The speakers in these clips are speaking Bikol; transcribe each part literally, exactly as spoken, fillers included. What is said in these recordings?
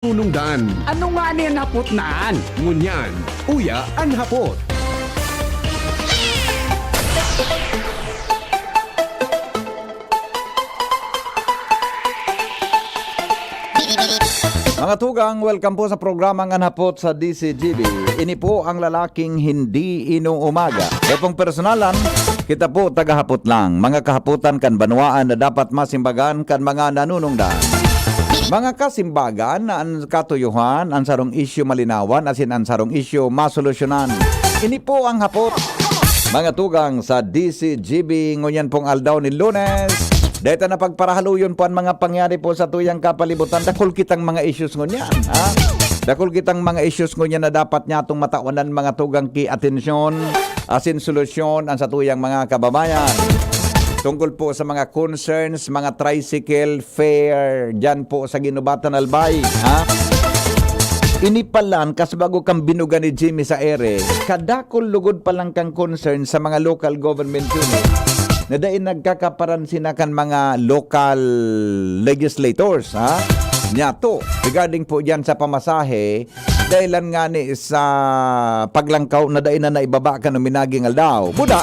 Nunungdan. Ano nga ni an hapot na an? Ngunyan, uya an hapot. Mga tugang, welcome po sa programang An Hapot sa D C G B. Ini po ang lalaking hindi inuumaga. Kaya pong personalan, kita po tagahapot lang. Mga kahapotan kan banwaan na dapat masimbagan kan mga nanunungdan. Mga kasimbagan na an katuyuhan, an sarong isyu malinawan, asin an sarong isyu masolusyonan. Ini po ang hapot. Mga tugang sa D C G B, ngunyan pong aldaw ni Lunes. Deta na pagparahaluyon po an mga pangyari po sa tuyang kapalibutan. Dakul kitang mga issues ngunyan, ha? Dakul kitang mga issues ngunyan na dapat nyatong matawanan, mga tugang, ki atensyon, asin solusyon an sa tuyang mga kababayan. Tungkol po sa mga concerns, mga tricycle fare, dyan po sa Guinobatan, Albay, ha? Ini palan, kas bago kang binuga ni Jimmy sa ere, kadakul lugod pa lang kang concern sa mga local government unit na dai nagkakaparansin na kan mga local legislators, ha? Nyato, regarding po dyan sa pamasahe, dahilan nga ni sa paglangkaw na dai na naibaba kan uminaging aldaw. Buda,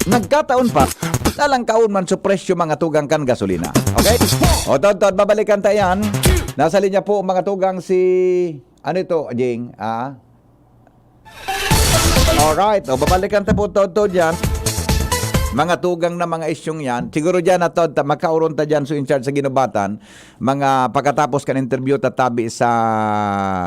nagkataon pa, nalangkaon man sa presyo, mga tugang, kan gasolina. Okay? O, todtod, babalikan ta yan. Nasa linya po, mga tugang, si, ano ito, Jing? Ah? Alright. O, babalikan ta po, todtod, yan. Mga tugang na mga isyong yan. Siguro dyan na, tod, ta, magkauron ta dyan, so in charge sa Guinobatan. Mga pagkatapos kan interview, tatabi sa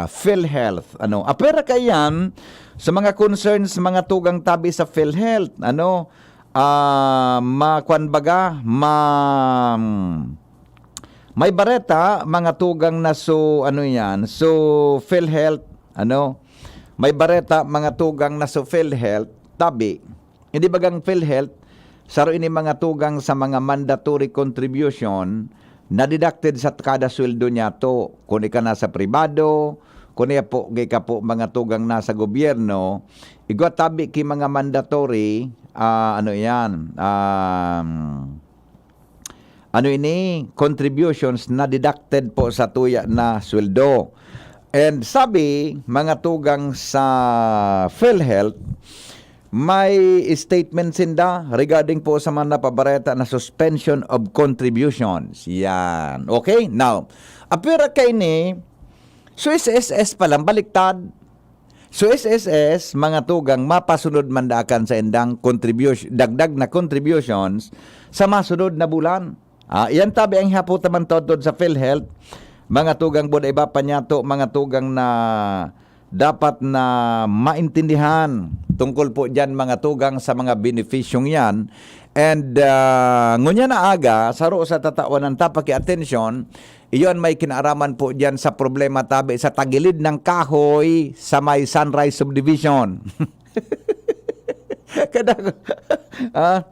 PhilHealth. Ano? Apera kaiyan, sa mga concerns, mga tugang, tabi sa PhilHealth. Ano? Ah, makwan baga, ma-, may bareta, mga tugang, na so, ano yan, so PhilHealth, ano, may bareta, mga tugang, na so PhilHealth, tabi. Hindi bagang PhilHealth, saro ini, mga tugang, sa mga mandatory contribution na deducted sa kada sweldo nyato. Kung ika nasa pribado, kung iya po, ika po, mga tugang, nasa gobyerno, igwa tabi ki mga mandatory, ah, ano yan, um, ano ini, contributions na deducted po sa tuya na sweldo. And sabi, mga tugang sa PhilHealth, may statement sinda regarding po sa mga napabareta na suspension of contributions. Yan. Okay? Now, apira kaini, so S S S pa lang, baliktad. So, S S S, mga tugang, mapasunod man daakan sa indang contribution, dagdag na contributions sa masunod na bulan. Ah, iyan tabi ang hapot naman todtod sa PhilHealth, mga tugang, buda iba pa niyato, mga tugang, na dapat na maintindihan tungkol po diyan, mga tugang, sa mga benepisyong yan. And, ah, ngunyan na aga, saro sa tatawan ng tapaki atensyon, iyon may kinaaraman po diyan sa problema tabi sa tagilid ng kahoy sa may Sunrise Subdivision. Kadako-, ah,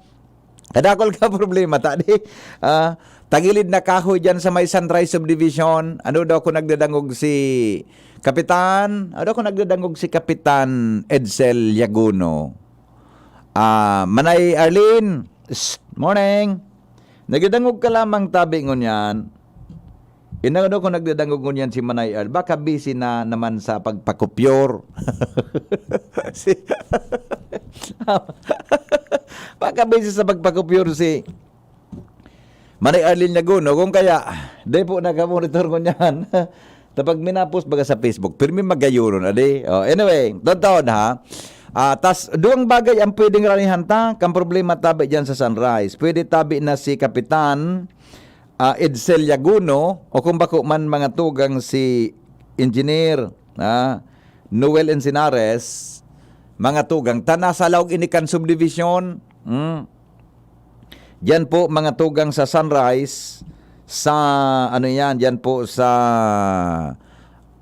kadakol ka problema, tadi. Ah, tagilid na kahoy diyan sa may Sunrise Subdivision. Ano daw kung nagdadangog si Kapitan? Ano daw kung nagdadangog si Kapitan Edsel Yaguno? Ah, Manay Arlene, s-, morning. Nagdadangog ka lamang tabi ngunyan. Inano ko nagdadangog ngunyan si Manay Arl. Baka busy na naman sa pagpakupyor. Si, baka busy sa pagpakupyor si Manay Arlene Laguno. Kung kaya, di po nakamonitor ngunyan. Tapag minapos baga sa Facebook, pirmi magayonon, adi? Oh, anyway, totoo na, ha? Ah, tas, duwang bagay ang pwedeng ranihan ta, kang problema tabi diyan sa Sunrise. Pwede tabi na si Kapitan, ah, Edsel Yaguno, o kung bako man, mga tugang, si Engineer, ah, Noel Encinares, mga tugang, ta nasa laog ini kan subdivision. Hmm. Diyan po, mga tugang, sa Sunrise, sa, ano yan, diyan po sa,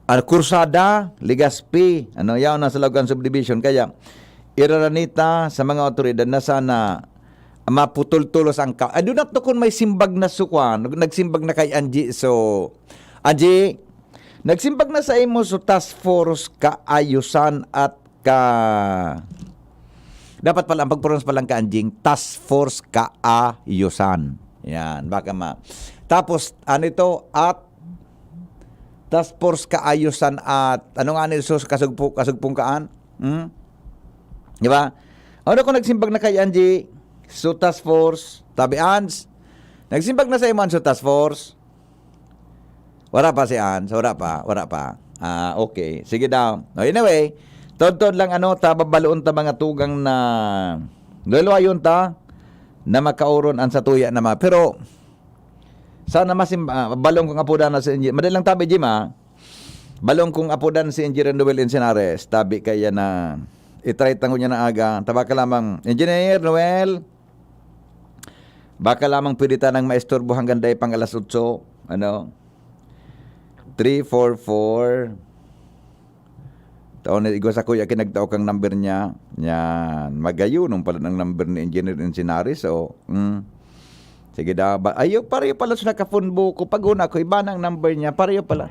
ah, Cruzada, Legazpi, ano, yaon na sa Laogan Subdivision. Kaya, iraranita sa mga otoridad na sana maputol-tulos ang ka-, I do not know kung may simbag na sukwan, nagsimbag na kay Angie. So, Angie, nagsimbag na sa imo, so task force kaayusan at ka-, dapat pala, ang pag-pronounce pa lang, ka-, Anjing, task force kaayusan. Yan, baka ma-, tapos, ano ito? At task force kaayosan at ano nga ni sus kasugpo-, kasugpong kaan? Hmm? Di ba? Ano kung nagsimbag na kay Angie, so task force, tabi Ans, nagsimbag na sa imo an so task force? Wala pa si Ans, wala pa, wala pa. Ah, okay. Sige daw. No, anyway, todtod lang ano, ta babaloon ta mga tugang na luluwayon ta na makaoron an satuya na mga. Pero sana masim-, ah, balong kong apodan na si Engineer. Madali lang tabi, Jim, ah. Balong kong apodan si Engineer Noel Encinares. Tabi kaya na i-try tango niya na aga. Taba ka lamang, Engineer Noel. Baka lamang pwede tanang maisturbo hanggang dai pang alas otso. Ano? Three four four. Taon na igwa sa kuya, kinagtao kang number niya. Yan. Magayon, nung pala ng number ni Engineer Encinares. So, mm. Sige daw. Ba, ayo, pareho pala sa naka-phone book ko. Pag una ko, iba na ang number niya. Pareho pala.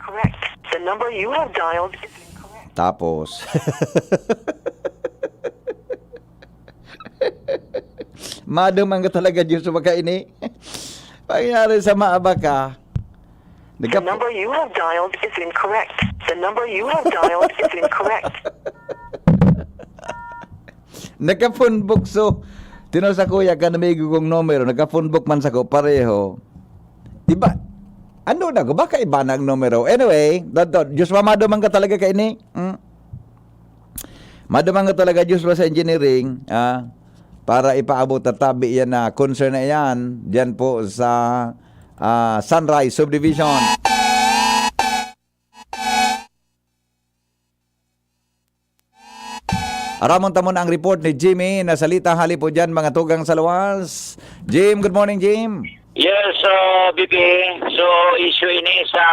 Correct. The number you have dialed is incorrect. Tapos. Madumang ka talaga, Diyos, baka ini. Pangyari sa maaba ka. The Nagka- number you have dialed is incorrect. The number you have dialed is incorrect. Naka-phone book, so, tino sa kuya ka na may gugong numero, naka-phone book man sa ko, pareho. Iba, ano na ko, baka iba na ang numero. Anyway, dad-, dad-, Diyos, mamadumang ka talaga kay ini. Mm. Madumang ka talaga, Diyos, sa engineering, ah, para ipaabot at tabi yan na concern na yan, dyan po sa, ah, Sunrise Subdivision. Aramon ta muna ang report ni Jimmy na salita hali po dyan, mga tugang sa luwas. Jim, good morning, Jim. Yes, so, B P, so, issue ini sa,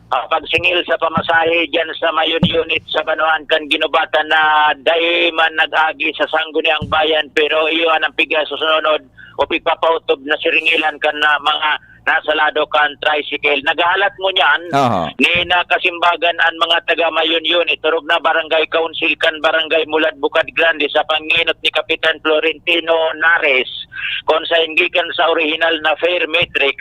ah, pagsingil sa pamasahe dyan sa Mayon Unit sa Banwaan kan Ginubatan na dai man nag-agi sa Sangguniang Bayan, pero iyo an ang pigasusunod o pigpapautob na siringilan kan, ah, mga nasa lado kan tricycle. Naghahalat ngunyan, aha, ni nakasimbagan an mga taga Mayon Unit, orog na Barangay Council kan Barangay Mulad Bukad Grande sa pangenot ni Kapitan Florentino Nares, kun saen gikan sa orihinal na fare matrix,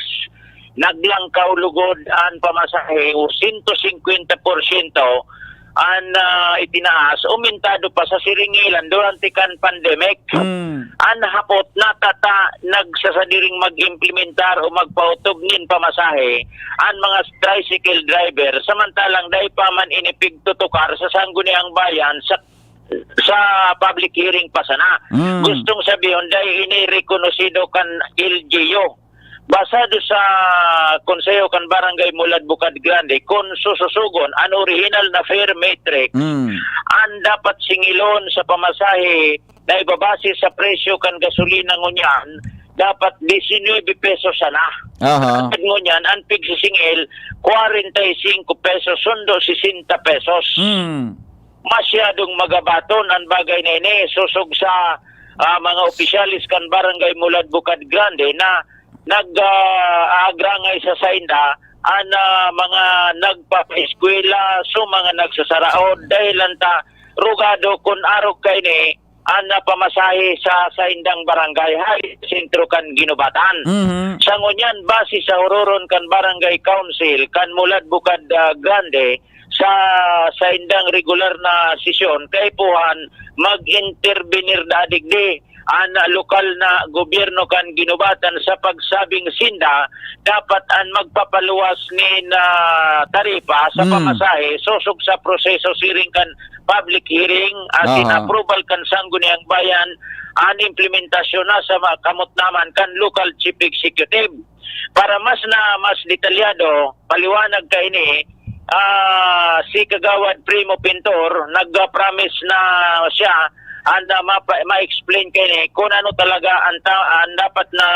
naglangkaw lugod an pamasahe o sento singkwenta porsyento an, ah, itinaas, umintado pa sa siringilan durante kan pandemic. Mm. An hapot, natata nagsasadiring mag-implementar o magpaotob nin pamasahe an mga tricycle driver, samantalang dai pa man ini pigtutukar sa Sangguniang Bayan sa, sa public hearing pa sana. Mm. Gustong sabihon, dai ini rekonosido kan L G U. Basado sa Konseho kan Barangay Mulad Bukad Grande, kun sususugon an orihinal na fare matrix, mm, an dapat singilon sa pamasahe na ibabase sa presyo kan gasolina ngunyan, dapat disinuybe pesos sana. Aha. At ngunyan, an pigsisingil, kwarenta y singko pesos, sundo sesenta pesos. Mm. Masyadong magabaton an bagay na ini, sosog sa, ah, mga opisyales kan Barangay Mulad Bukad Grande na nag, ah, aagrangay sa sainda an, ah, mga nagpapaeskwela, so mga nagsasaraod, dahil lang ta rugado kun arog kaini an, ah, pamasahe sa saindang barangay, hali sa sentro kan Ginubatan. Mhm. Sa ngunyan, base sa ororon kan Barangay Council kan Mulad Bukad, ah, Grande, sa saindang regular na sesyon, kaipuhan mag-intervenir da digdi an lokal na gobyerno kan Ginubatan sa pagsabing sinda dapat an magpapaluwas nin, ah, taripa sa, mm, pamasahe sosog sa proseso siring kan public hearing asin, aha, approval kan Sangguniang Bayan an implementasyon na sa ma-, kamot naman kan local chief executive. Para mas na mas detalyado, paliwanag kaini, ah, si Kagawad Primo Pintor, nag-promise na siya, and, ah, mapa-, ma-explain kaini kung ano talaga ang ta-, ang dapat na,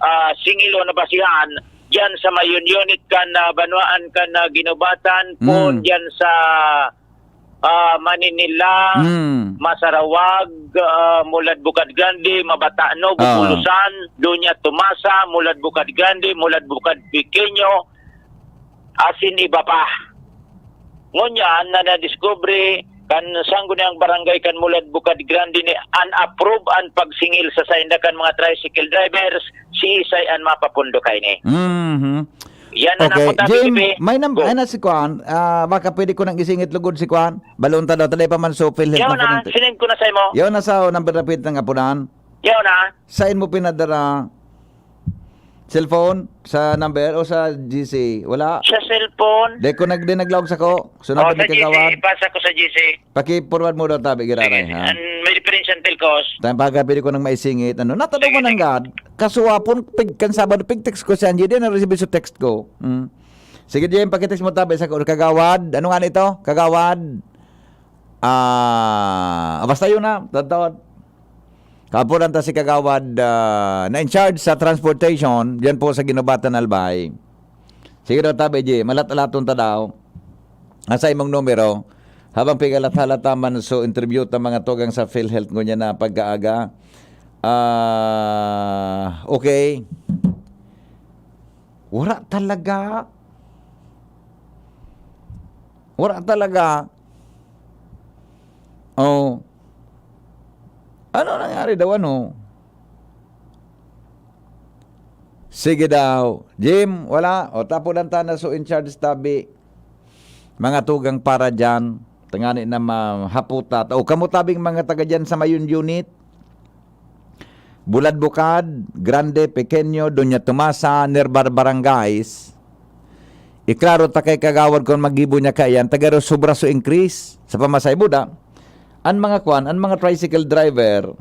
ah, singil o na basihan diyan sa Mayon Unit kan, ah, Banwaan kan, ah, Ginubatan, kung, mm, diyan sa ah, Maninila, mm, Masarawag, ah, Mulad Bukad Grande, Mabatano, ah, Bubulusan, Doña Tomasa, Mulad Bukad Grande, Mulad Bukad Pequeño, asin iba pa. Ngunyan na nadiskubre kan Sangguniang Barangay kan Mulad Bukad Grande ni unapprove an pagsingil sa sainda kan mga tricycle drivers, siisay an mapapundo kaini. Mhm. Yan na Okay, napunta, Jim, P P P. may nam Go. Ano si Kuan? Ah, baka pwede ko nang isingit lugod si Kuan? Balon ta daw, taday pa man so PhilHealth Yaw na na, po. Sinend ko na sa imo. Yaw na sa unang pinapit ng apunan. Yaw na. Saan mo pinadara? Cellphone? Sa number o sa G C? Wala. Sa cellphone. Di ko nag, di naglaog sa ko. So, Oh, number sa ni Kagawad. G C, pasa ko sa G C. Paki-forward mo daw tabi, Giraray, ha? And may differential telcos. Tayong pagkapili ko ng maisingit. Ano? Natalo Sige, mo ng sige. gad. Kasuwapon, pig, kan Sabado, pig-text ko siya. Hindi na receive sa text ko. Mm. Sige, Jim, pakitext mo tabi sa ko. Kagawad. Ano nga nito? Kagawad. Ah, basta yun na. Tantawad. Kapuran ta si Kagawad ah, na in charge sa transportation, diyan po sa Ginubatan, Albay. Sige daw, tabi, Jim. Alat-alaton ta daw. Asa imong numero? Habang pigalat-halata man, so interview ta mga tugang sa PhilHealth ngunyan na pagkaaga. Ah, okay. Wala talaga. Wala talaga. Oh. Ano nangyari daw, ano? Sige daw. Jim, wala. O, tapo lang ta na so in charge tabi. Mga tugang para dyan. Tangani na mahaputa. O, kamo tabing mga taga dyan sa Mayon Unit. Bulad Bukad, Grande, Pequeño, Doña Tomasa, Nerbar Barangays. Iklaro ta kay Kagawad kung magibo niya kaiyan, tagaro sobra so increase sa pamasahe buda. An mga kwan, an mga tricycle driver,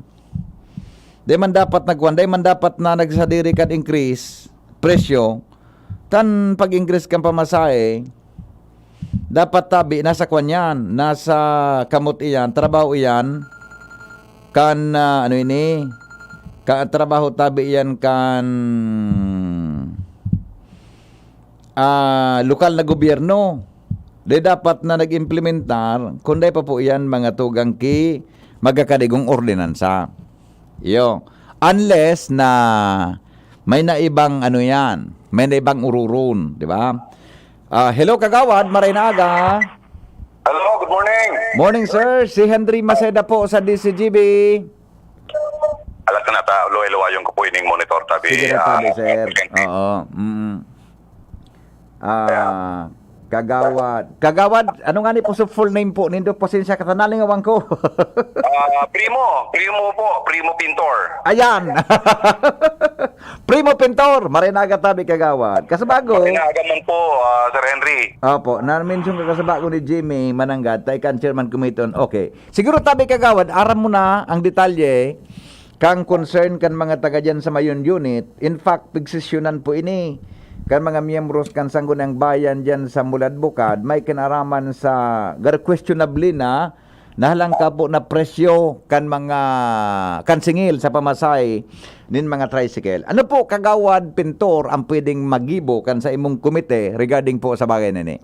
di man dapat nagkwan, di man dapat na nagsadiri kan increase presyo, kan pag-increase kan pamasahe, dapat tabi, nasa kwan yan, nasa kamot iyan, trabaho iyan, kan, ah, ano ini, ka, trabaho tabi iyan kan, ah, lokal na gobyerno. Di dapat na nag-implementar, kundi pa po iyan mga tugang ki magkakadigong ordinansa. Iyo. Unless na may naibang ano yan, may naibang ururon, di ba? Ah, hello, Kagawad, maray na aga. Hello, good morning. Morning, sir. Si Henry Maceda po sa D C G B. Alas na ta, luway-luwayon ko po ining monitor tabi. Sige na, ah, tabi, sir. Presidente. Oo. Mm. Ah, Kagawad. Kagawad, ano nga ni po sa full name po nindo? Pasensya ka, nalingawan ko. Ah, Primo, Primo po, Primo Pintor. Ayan. Primo Pintor, maray na aga tabi, Kagawad. Kasabago. Maray na aga man po, ah, Sir Henry. Opo, na-mention ka kasabago ni Jimmy Mananggad, tay kan Chairman Committee on, okay. Siguro tabi, Kagawad, aram mo na ang detalye kang concern kan mga taga dyan sa Mayon Unit. In fact, pigsesyonan po ini kan mga miyembros kan Sangguniang Bayan dyan sa Mulad Bukad. May kinaraman sa gar-, questionable na nahalangka po na presyo kan mga, kan singil sa pamasahe nin mga tricycle. Ano po, Kagawad Pintor, ang pwedeng magibo kan sa imong komite regarding po sa bagay na ini?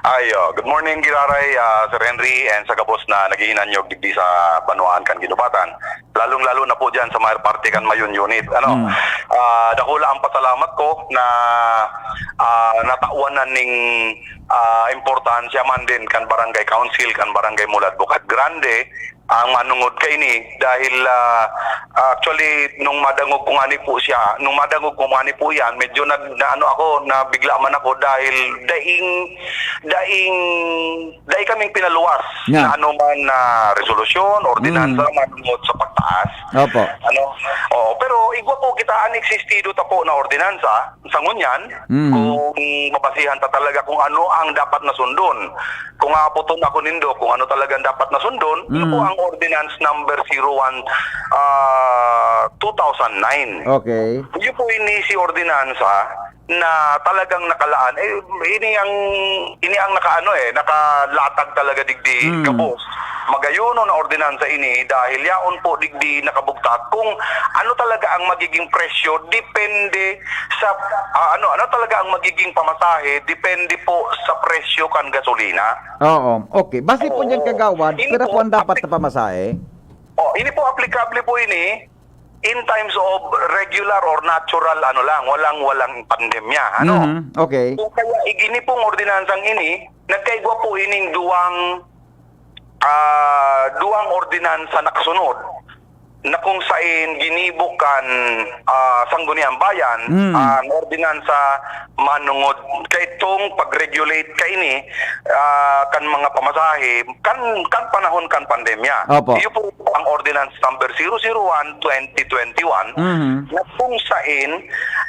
Ayo, good morning, Giraray, ah, Sir Henry, and sa gabos na naghihinanyog digdi sa banwaan kan Ginubatan. Lalong-lalo na po dyan sa may parte kan Mayon Unit. Ano, Mm. ah, dakula ang pasalamat ko na ah, natawan na ning ah, importansya man din kan Barangay Council, kan Barangay Mulad Bukad Grande, ang manungod kaini dahil ah, actually nung madangog ko ngani po siya, nung madangog ko ngani po yan, medyo nag na ano ako, nabigla man ako dahil daing daing dai kaming pinaluwas Yeah. na ano man na resolusyon, ordinansa Mm. manungod sa pagtaas. Opo. Ano? Oo, pero igwa po kita an existido ta po na ordinansa sa ngunyan Mm. kung mabasihan ta talaga kung ano ang dapat na sundon. Kung aapoton ako nindo kung ano talaga ang dapat na sundon, iyo po Mm. ang ordinance number zero one ah, two thousand nine. Okay. Iyo po ini si ordinansa na talagang nakalaan eh ini ang ini ang nakaano eh nakalatag talaga digdi Mm. gabos. Magayonon na ordinansa ini dahil yaon po digdi nakabugtak kung ano talaga ang magiging presyo depende sa ah, ano ano talaga ang magiging pamasahe depende po sa presyo kan gasolina. Oo. Okay. Base po Oo. dyan, Kagawad, Hindi pira po. po ang dapat na pamasahe? Oh, ini po applicable po ini in times of regular or natural ano lang, walang walang pandemya, ano. Mhm. Okay. Kung kaya igini pong ordinansang ini, nagkaigwa po ining duwang ah, duwang ordinansa nakasunod. na kung sain ginibo kan, ah, Sangguniang Bayan Mm. ang ordinansa manongod kaitong pag-regulate kaini, ah, kan mga pamasahe kan, kan panahon kan pandemya. Opo. Iyo po ang Ordinance Number zero zero one twenty twenty-one Mhm. na kung sain,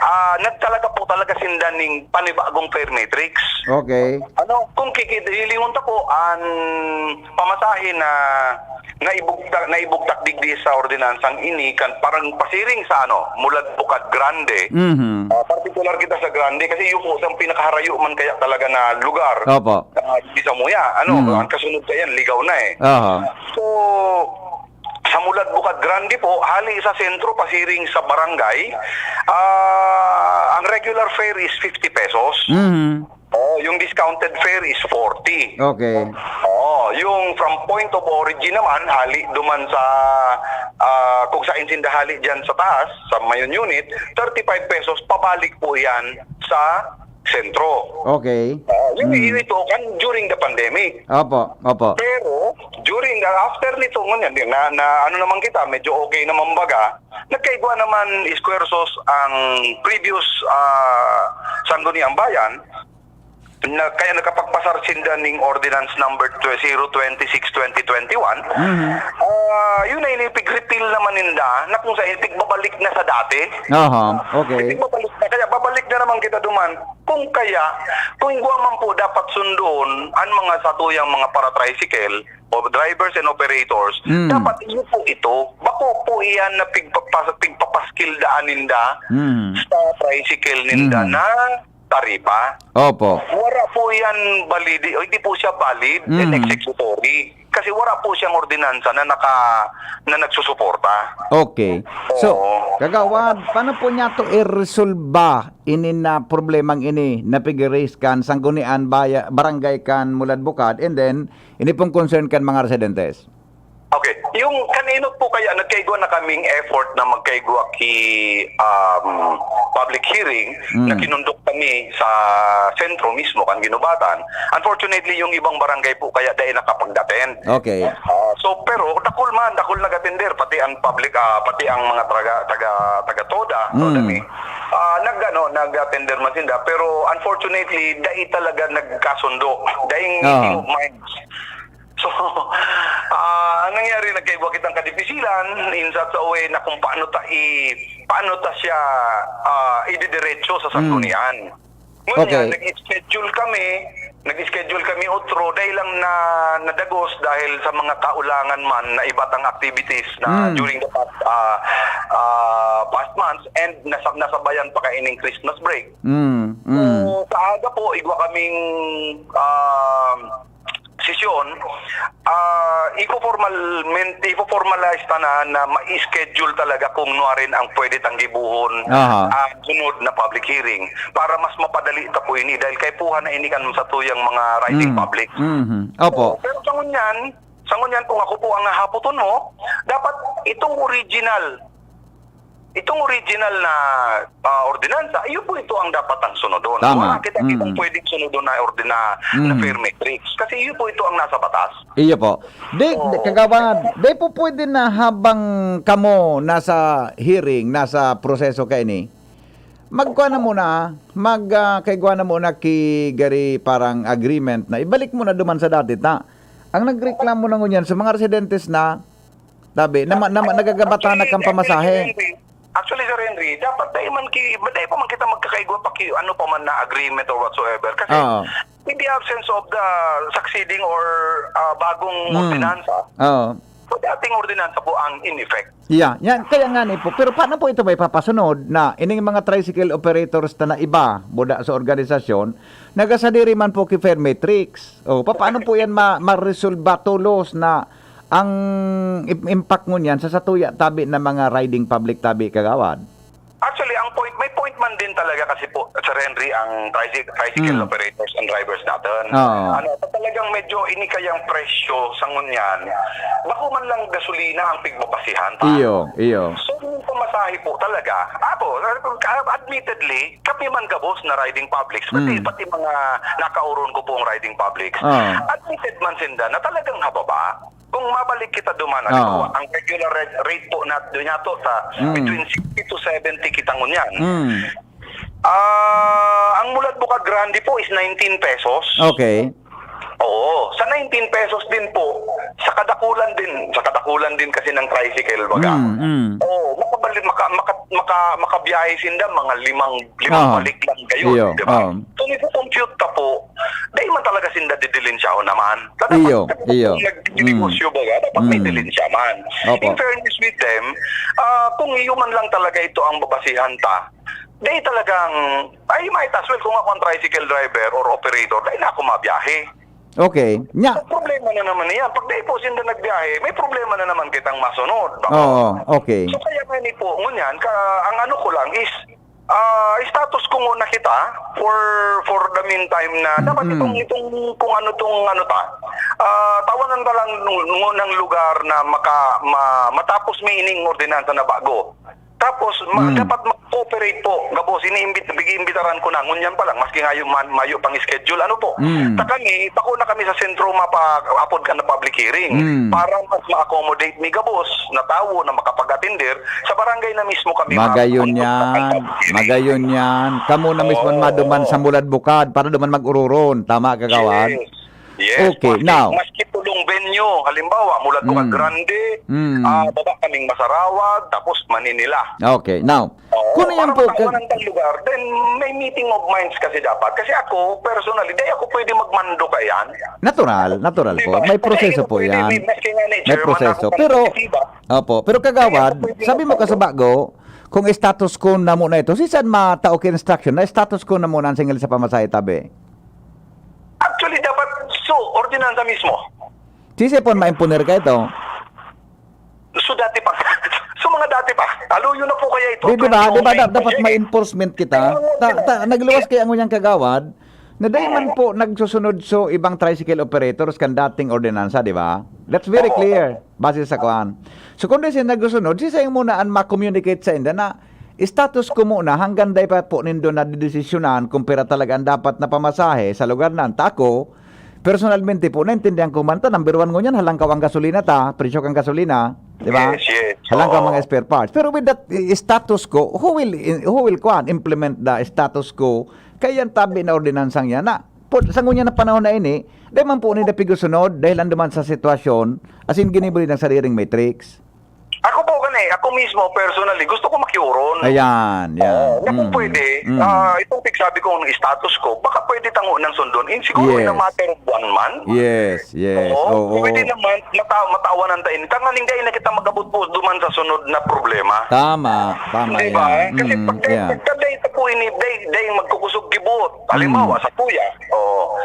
ah, nagtalaga po talaga sinda ning panibagong fare matrix. Okay. Ano, kung kikid-, hilingon ta po, ang pamasahe na naibugtak, naibugtak digdi sa ordinansang ini, kan parang pasiring sa ano, Mulad Bukad Grande. Mhm. Ah, partikular kita sa Grande kasi yun po ang pinakaharayo man kaya talaga na lugar. Opo. Ah, di sa Muya, ano, Mhm. ang kasunod sa yan, Ligaw na eh. Aha. So, sa Mulad Bukad Grande po, hali sa sentro, pasiring sa barangay, ah, ang regular fare is fifty pesos. Mhm. Oh, yung discounted fare is forty. Okay. Oh, yung from point of origin naman, hali duman sa, ah, kung saan sinda hali dyan sa taas, sa Mayon Unit, thirty-five pesos, pabalik po yan sa sentro. Okay. Oh, yun, Mm. yun ito, kan, during the pandemic. Opo, opo. Pero, during, after nito, ngunyan, na, na, ano naman kita, medyo okay naman baga, nagkaigwa naman esfuerzos ang previous, ah, Sangguniang Bayan, na, kaya nakapagpasar sinda ning Ordinance Number zero twenty-six twenty twenty-one. Mhm. Ah, yun na, inipig-repeal naman ninda na kung sa ipigbabalik na sa dati. Aha, okay. Ipigbabalik na, kaya babalik na naman kita duman. Kung kaya, kung igwa man po dapat sundoon ang mga satuyang mga para-tricycle o drivers and operators, Mm. dapat iyo po ito. Bako po iyan na pigpapas-, pigpapaskil daan ninda Mm. sa tricycle ninda Mm. na taripa. Opo. Wala po yan valid, o hindi po siya valid and Mm. executory. Kasi wala po siyang ordinansa na naka-, na nagsusuporta. Okay. So, Oo. Kagawad, paano po niya to iresolba ini na problemang ini na pig-raise kan Sanggunian Baya-, Barangay kan Mulad Bukad, and then, ini pong concern kan mga residentes? Okay. Yung kanino po kaya nagkaigwa na kaming effort na magkaigwa ki, um, public hearing Mm. na kinundok kami sa sentro mismo, kan Ginubatan. Unfortunately, yung ibang barangay po kaya dai nakapag-attend. Okay. Ah, so, pero dakul man, dakul nag-attender, pati ang public, ah, pati ang mga taga, taga, taga TODA, TODA Mm. ni, ah, nag-, ano, nag-attender man sinda. Pero unfortunately, dai talaga nagkasundo. Daing Oo. meeting of minds. So, ah, ang nangyari, nagkaigwa kitang kadipisilan in such a way na kung paano ta i-, paano ta siya, ah, ididiretso sa Mm. sanggunian. Ngunyan, Okay. nag-schedule kami, nag-schedule kami otro, dai lang na nadagos dahil sa mga kaulangan man na iba tang activities na Mm. during the past, ah, ah, past months and nasa-, nasabayan pa kaining Christmas break. Mm, mm. So, sa aga po, igwa kaming, ah, sesyon, ah, ipo-formalmente, ipo-formalize ta na, na ma-schedule talaga kung nuarin ang pwede tang gibohon Aha. ang sunod na public hearing para mas mapadali ta po ini dahil kaipuhan na ini kan satuyang mga riding Mm. public. Mhm. Opo. So, pero sa ngunyan, sa ngunyan, kung ako po ang hahapoton mo, dapat itong original Itong original na, ah, ordinansa, iyo po ito ang dapat ang sunodon. Tama. Wala kitang Mm. ibang pwedeng sunodon na ordina-, na Mm. fare matrix. Kasi iyo po ito ang nasa batas. Iyo po. Di, Oo. di, Kagawad, di po pwede na habang kamo nasa hearing, nasa proseso kaini, magkuha na muna, mag, ah, kaigwa na muna ki gari parang agreement na ibalik mo na duman sa dati ta. Ang nagreklamo na ngunyan sa mga residentes na Tabi, na ma-, na ma-, nagagabatan na Actually, kan pamasahe. Actually, Sir Henry, actually, Sir Henry, dapat dai man ki-, dai pa man kita magkakaigwa pa ki-, ano pa man na agreement or whatsoever. Kasi Oo. in the absence of the succeeding or, ah, bagong Mm. ordinansa, Oo. so dating ordinansa po ang in effect. Yeah, yan, kaya nga ni po. Pero paano po ito maipapasunod na ining mga tricycle operators ta na iba, buda sa organisasyon, nagasadiri man po ki fare matrix? O, pa-, paano po yan ma-, maresolba tolos na ang im-, impact ngunyan sa satuya tabi na mga riding public tabi, Kagawad? Actually, ang point, may point man din talaga kasi po, Sir Henry, ang tricy-, tricycle Hmm. operators and drivers natin. Oo. Ano, talagang medyo ini kayang presyo sa ngunyan, bako man lang gasolina ang pigbabasihan pa. Iyo, iyo. So, yung pamasahe po talaga, ako, admittedly, kami man gabos na riding publics, pati, Hmm. pati mga nakauron ko pong riding publics, Oo. admitted man sinda na talagang hababa. Kung mabalik kita duman, Oo. halimbawa, ang regular rate, rate po na, doon nga to, sa Mm. between sixty to seventy kita ngunyan. Mm. Ah, ang Mulad Bukad Grande po is nineteen pesos. Okay. Oo, sa nineteen pesos din po, sa kadakulan din, sa kadakulan din kasi ng tricycle, baga. Mm, mm. Oo, makabalik, maka-, maka-, maka-, makabiyahe sinda, mga limang, limang Oo. balik lang kayo, Iyo, di ba? oo. Kung ipo-compute ka po, dahil man talaga sinda didilinsyahon naman. Talaga, Iyo, pag iyo. nagnegosyo, baga, dapat may Mm. dilinsya man. Opo. In fairness with them, ah, kung iyo man lang talaga ito ang babasihan ta, dahil talagang, ay, might as well kung ako ang tricycle driver or operator, dahil na ako mabiyahe. Okay. Nya. Ang problema na naman niyan. Pag dahil po sinda nagbiyahe, may problema na naman kitang masunod. Bako. Oo, okay. So, kaya nga ni po, ngunyan, ka, ang ano ko lang is, ah, status quo muna kita for, for the meantime na dapat Mm. itong, itong kung ano tong ano ta, ah, tawanan ta lang ng, ng lugar na maka-, ma-, matapos may ining ordinansa na bago. Tapos, ma-, Mm. dapat mag-cooperate po. Gabos, iniimbit-, bigi-imbitaran ko na. Ngunyan pa lang, maski nga yung man, mayo pang schedule, ano po. Mm. Ta kami, bako na kami sa sentro mapa-, apod ka na public hearing Mm. para mas ma-accommodate mi gabos na tawo na makapag-atender sa barangay na mismo kami ma-, Magayon ma-, yan. Magayon yan. Kamo na mismo Oo. maduman sa Mulad Bukad para duman mag-ururon. Tama, Kagawad? Yes. Yes. Okay, Maski, now. maski tulong venue, halimbawa, Mulad Bukad Mm. Grande, Mm. ah, baba kaming Masarawag, tapos Maninila. Okay, now, Oo, kung yan para po, ka- matawanan tang lugar, then may meeting of minds kasi dapat. Kasi ako, personally, di ako pwede magmando kaiyan. Natural, natural Di po. ba? May Kasi proseso hindi po pwede, yan. may, may kanya ni May chairman proseso. ako, Pero, kung katiba. opo, pero Kaya kagawad, pwede sabi mo magmando. kasabago, kung status quo na muna ito, si saan matao ki instruction na status quo na muna ang singil sa pamasahe tabi? Actually, dapat so, ordinansa mismo. Si saan po maimponer ka ito? So, dati pa. So, mga dati pa. Aluyo na po kaya ito. Di, di ba? Di ba da-, dapat ma-enforcement kita? Ta, ta, nagluwas kaya ngunyan kagawad na dahil man po nagsusunod so ibang tricycle operators kan dating ordinansa, di ba? That's very Oo. clear, base sa kuan. So, kung di siya nagsusunod, si saan muna ang ma-communicate sa inda na status quo muna, hanggang dai pa po nindo nadedesisyonan kung pira talaga ang dapat na pamasahe sa lugar na. Ta ako, personalmente po, naintindihan ko man ta, number one ngunyan, halangkaw ang gasolina ta, presyo kan gasolina, di ba? Yes, yes. Halangkaw Oo. mga spare parts. Pero with that, eh, status quo, who will, who will, kuan, implement the status quo? Kaya yan tabi na ordinansang yan na, po, sa ngunyan na panahon na ini, di man po nila pigusunod dahil anduman sa sitwasyon, as in, ginibo nilang sariring matrix. Ako po, gani, ako mismo, personally, gusto ko makiuron. Ayan, yan. Oo, na kung Mm. pwede, Mm. ah, itong pigsabi kong status quo, baka pwede tango ng sundon. In, siguro in a Yes. matter of one month. Yes, yes. Oo, Oo. pwede naman, mata-, matawanan ta ini. Tanganing dai na kita mag-abot po duman sa sunod na problema. Tama, tama Di ba? yan. Kasi Mm, pag, yeah. pagka dai ta po ini, dai, dai magkukusog kibot. Halimbawa, Mm. sa kuya, oo.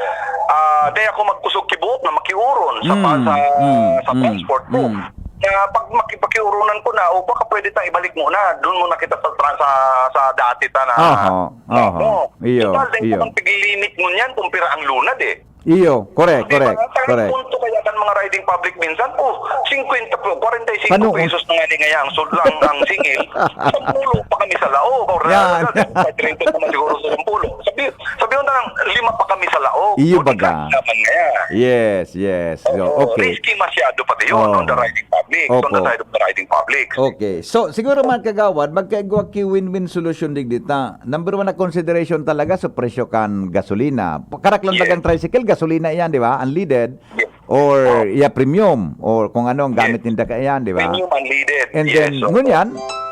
Ah, dai ako magkusog kibot na makiuron sa pa-, Mm, sa, mm, sa mm, transport ko. mm. Na pag makipakiurunan ko na, o baka pwede tang ibalik muna, doon muna kita sa tra-, sa, sa dati ta na, Aha, na, aha. no? Iyo, Total, dahil iyo. naman tiglimit mo niyan kung pira ang lunad eh. Iyo, correct, Di ba? correct, Ang correct. punto kaya kan mga riding public minsan, oh, singkwenta po, kwarenta y singko Panuon. pesos na nga ni ngaya ang sud-, ang, ang singil. Sampulo pa kami sa laog, or Yan. sa treinta naman siguro sa sampulo. Sabi, sabi ko na lang, lima pa kami sa laog. Iyo O, di baga. ka naman ngaya. Yes, yes. So, Oo, okay. risky masyado pati yun Oo. on the riding public, on the Opo. side of the riding public. Okay. So, siguro, mga kagawad, magkaigwa ki win-win solution digdi ta. Number one na consideration talaga sa presyo kan gasolina. Karaklan Yes. bagang tricycle, gasolina iyan, di ba? Unleaded Yes. or Oh. iya premium or kung ano ang Yes. gamit ninda kaiyan, di ba? Premium unleaded. And Yes, then, opo. ngunyan,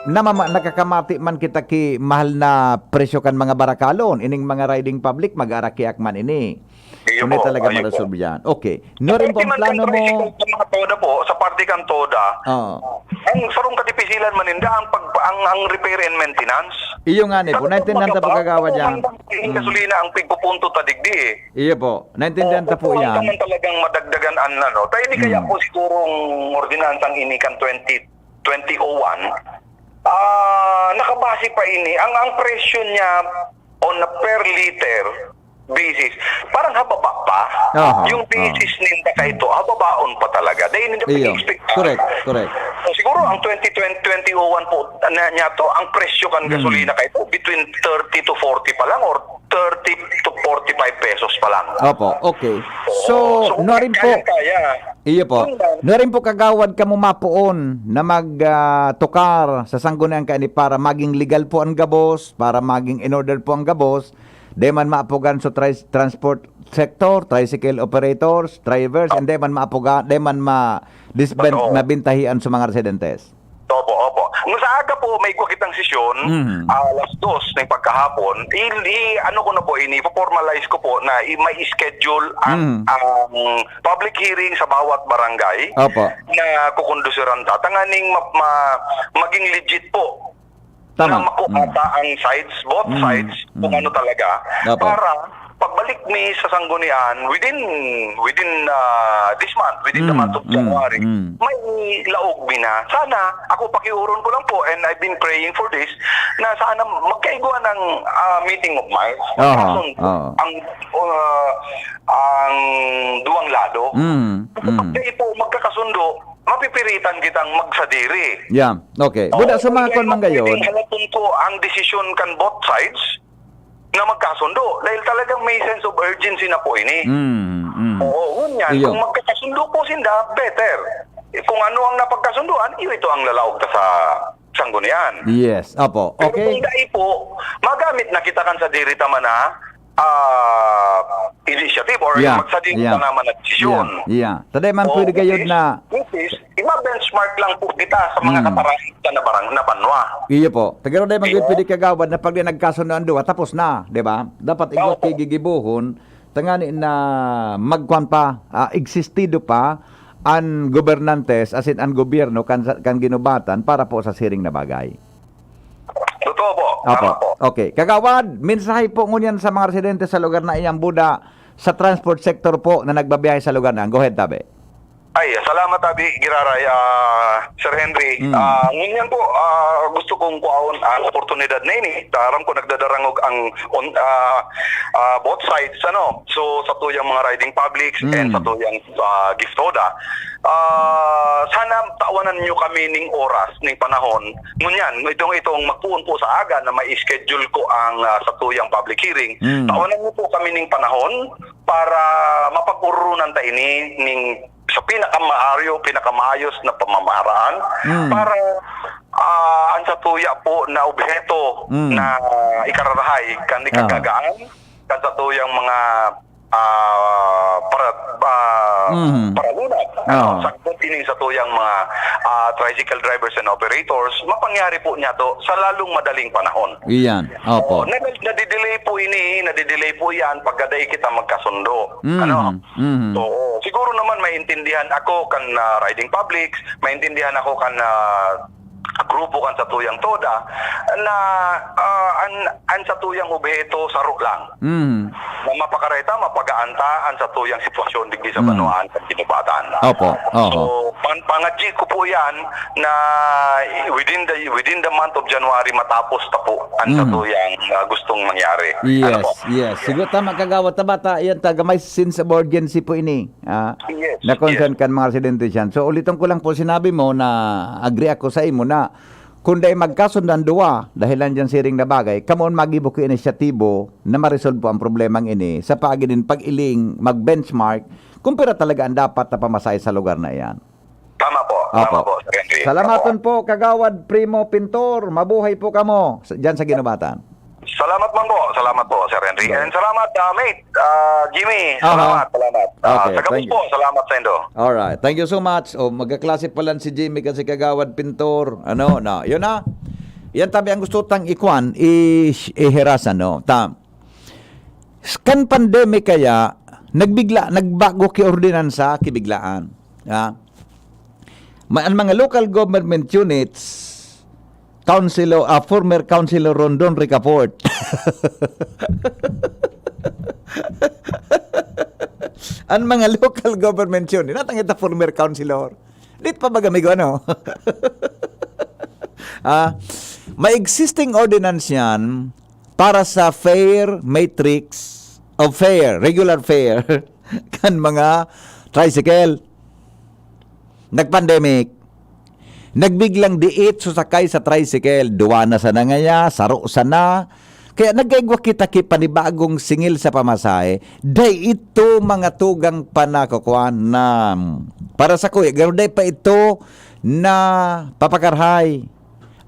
namama-, nakakamati man kita ki mahal na presyo kan mga barakalon, ining mga riding public, mag-arakiak man ini. Iyo Kung di po, talaga iyo po. maresolve yan. Okay. Nuarin po ang Sa parte plano man mo. kan tricycle, sa mga TODA po, sa parte kan TODA, Oo. ang sarong kadipisilan man ninda, ang pag-, ang, ang repair and maintenance. Iyo nga ni po, Talagang naintindihan ta po, magkaba-, kagawad, yan. ang Mm. gasolina ang pigpupunto ta digdi eh. Iyo po, naintindihan Oo, ta po kung yan. man talagang madagdagan an ano. Tayo di kaya Mm. po sigurong ordinansang ini kan twenty, twenty oh one, ah, nakabase pa ini. Ang, ang presyo niya on a per liter basis, parang hababa pa. Aha, Yung aha. basis ninda ka ito, hababaon pa talaga. Dahil hindi Iyo. pag-expect. Correct, correct. So, siguro ang twenty twenty, twenty oh one po na niya to, ang presyo kan Mm. gasolina ka ito, between thirty to forty pa lang or thirty to forty-five pesos pa lang. Opo, okay. Oo. So, So, kung nuarin po. kaya-kaya, Iyo po. Ngayon, nuarin po kagawad kamo mapoon na mag, ah, tukar sa sanggunian kaini para maging legal po ang gabos, para maging in order po ang gabos. Di man maapogan sa tri-, transport sector, tricycle operators, drivers, and di man maapoga-, di man ma-, disben-, Totoo. mabintahian sa mga residentes. Opo, opo. Nung sa aga po, may igwa kitang sesyon, Mhm. ah, alas dos ng pagkahapon, i-, i-, ano ko na po, ini-formalize ko po na i-, may schedule ang, Mhm. ang public hearing sa bawat barangay Opo. na kukondusiran ta. Tanganing ma-, ma-, maging legit po Tama. na makuha Mm. ta ang sides, both Mm. sides, kung Mm. ano talaga. Opo. Para pagbalik mi sa sanggunian, within, within, ah, this month, within the Mm, month of mm, January, mm. may laog mi na. Sana, ako pakiuron ko lang po, and I've been praying for this, na sana magkaigwa ng, ah, meeting of minds. Aha, Magkasundo oo. ang, ah, ang duwang lado. Mm, mm. Pag di po magkakasundo, mapipiritan kitang magsadiri. Yeah, okay. Oo, Buda sa mga kaya kwan man gayon. Pwedeng halapon ko ang desisyon kan both sides na magkasundo. Dahil talagang may sense of urgency na po ini. Mm, mm. Oo, ngunyan, Iyo. kung magkakasundo po sinda, better. Eh, kung ano ang napagkasunduan, iyo ito ang lalaog ta sa sanggunian. Yes, opo. Pero Okay. kung dai po, magamit na kita kan sadiri ta man na, ah, initiative or Yeah, magsadiri yeah. ta naman na desisyon. Yeah, yeah. Taday man Oo, pwede which gayod is, na which is, iba-benchmark lang po kita sa mga Mm. kaparaan na barang-, na banwa. Iyo po. Tagaro dai man gayod Iyo. pwede kagawad na pag di nagkasundo ang duwa, tapos na, di ba? Dapat igwa Opo. gigibohon, tangani na magkwan pa, ah, existido pa an gobernantes, asin an gobyerno kan sa, kan ginubatan para po sa siring na bagay. Totoo po. Opo. Tama po. Okay. Kagawad, mensahe po ngunyan sa mga residente sa lugar na iyan, Buda, sa transport sector po na nagbabiyahe sa lugar na iyan. Go ahead, tabi. Ay, salamat, Abi Giraray, ah, Sir Henry. Mm. Ah, ngunyan po, ah, gusto kong kuhaon ang oportunidad na ini. Aram ko nagdadarangog ang on, ah, ah, both sides, ano. So, sa tuyang mga riding publics Mm. and sa tuyang, ah, Giftoda. Ah, sana tawanan nyo kami ning oras, ning panahon. Ngunyan, itong, itong magpuon po sa aga na may schedule ko ang, ah, sa tuyang public hearing. Mm. Tawanan nyo po kami ning panahon para mapag-urunan ta ini ning sa pinakamaaryo, pinakamaayos na pamamaraan Mm. para, ah, ang satuya po na obheto Mm. na ikararahay kan Ah. ikagagaan, kan satuyang mga, ah, para, ah, Mhm. paralunat. Ano, Ah. sagkod ining satuyang mga, ah, tricycle drivers and operators, mapangyari po niya to sa lalong madaling panahon. Iyan. Opo. Oo, nadi-, nadidelay po ini, nadidelay po yan pagka dai kita magkasundo. Mhm. Ano? Mhm. Oo. Siguro naman maintindihan ako kan, ah, riding publics, maintindihan ako kan, ah, grupo kan satuyang TODA na, ah, an, an satuyang obheto saro lang. Mhm. Na mapakareta, mapagaan ta an satuyang sitwasyon digdi sa Mhm. banwaan kan ginubatan. Opo. Oho. So, pan-, pangadyi ko po yan na within the, within the month of January, matapos ta po an Mhm. satuyang, ah, gustong mangyari. Ano Yes, po? yes. Siguro tama, Kagawad, tama ta, yan, taga may sense of urgency po ini. Ah, Yes, na concern yes. kan mga residente diyan. So, uliton ko lang po, sinabi mo na agree ako sa imo na kung dai magkasundo ang duwa, dahil lang dyan siring na bagay, kamo an magibo ki inisyatibo na maresolve po ang problemang ini sa paagi nin pag-iling, mag-benchmark, kung pira talaga ang dapat na pamasahe sa lugar na iyan. Tama po. Tama Opo. po, Sir Henry. Salamaton Opo. po, Kagawad Primo Pintor. Mabuhay po kamo sa, dyan sa Ginubatan. Salamat man po. Salamat po, Sir Henry. Bye. And salamat, ah, mate. Ah, Jimmy, Aha. salamat, salamat. Ah, Okay, sa gabos thank you. po, salamat sa indo. Alright. Thank you so much. Oh, magkaklase pala si Jimmy kasi Kagawad Pintor. Ano, na, yun na. Yan tabi ang gusto tang ikwan, i-, iherasan, no? Ta, kan pandemic kaya, nagbigla, nagbago ki ordinansa, kibiglaan. Ha? Ma-, ang mga local government units, Councilor, ah, former Councilor Rondon Ricafort. Ang mga local government unit, natang ito former councilor. Di pa ba gamigo, ano? Ah, may existing ordinance yan para sa fare matrix o fare, regular fare, kan mga tricycle. Nag-pandemic, nagbiglang diit susakay sa tricycle. Duwa na sana ngaya, saro sana. Kaya nagkaigwa kita ki panibagong singil sa pamasahe. Dai ito mga tugang pa na kukuan na, para sakuya, garo dai pa ito na papakarahay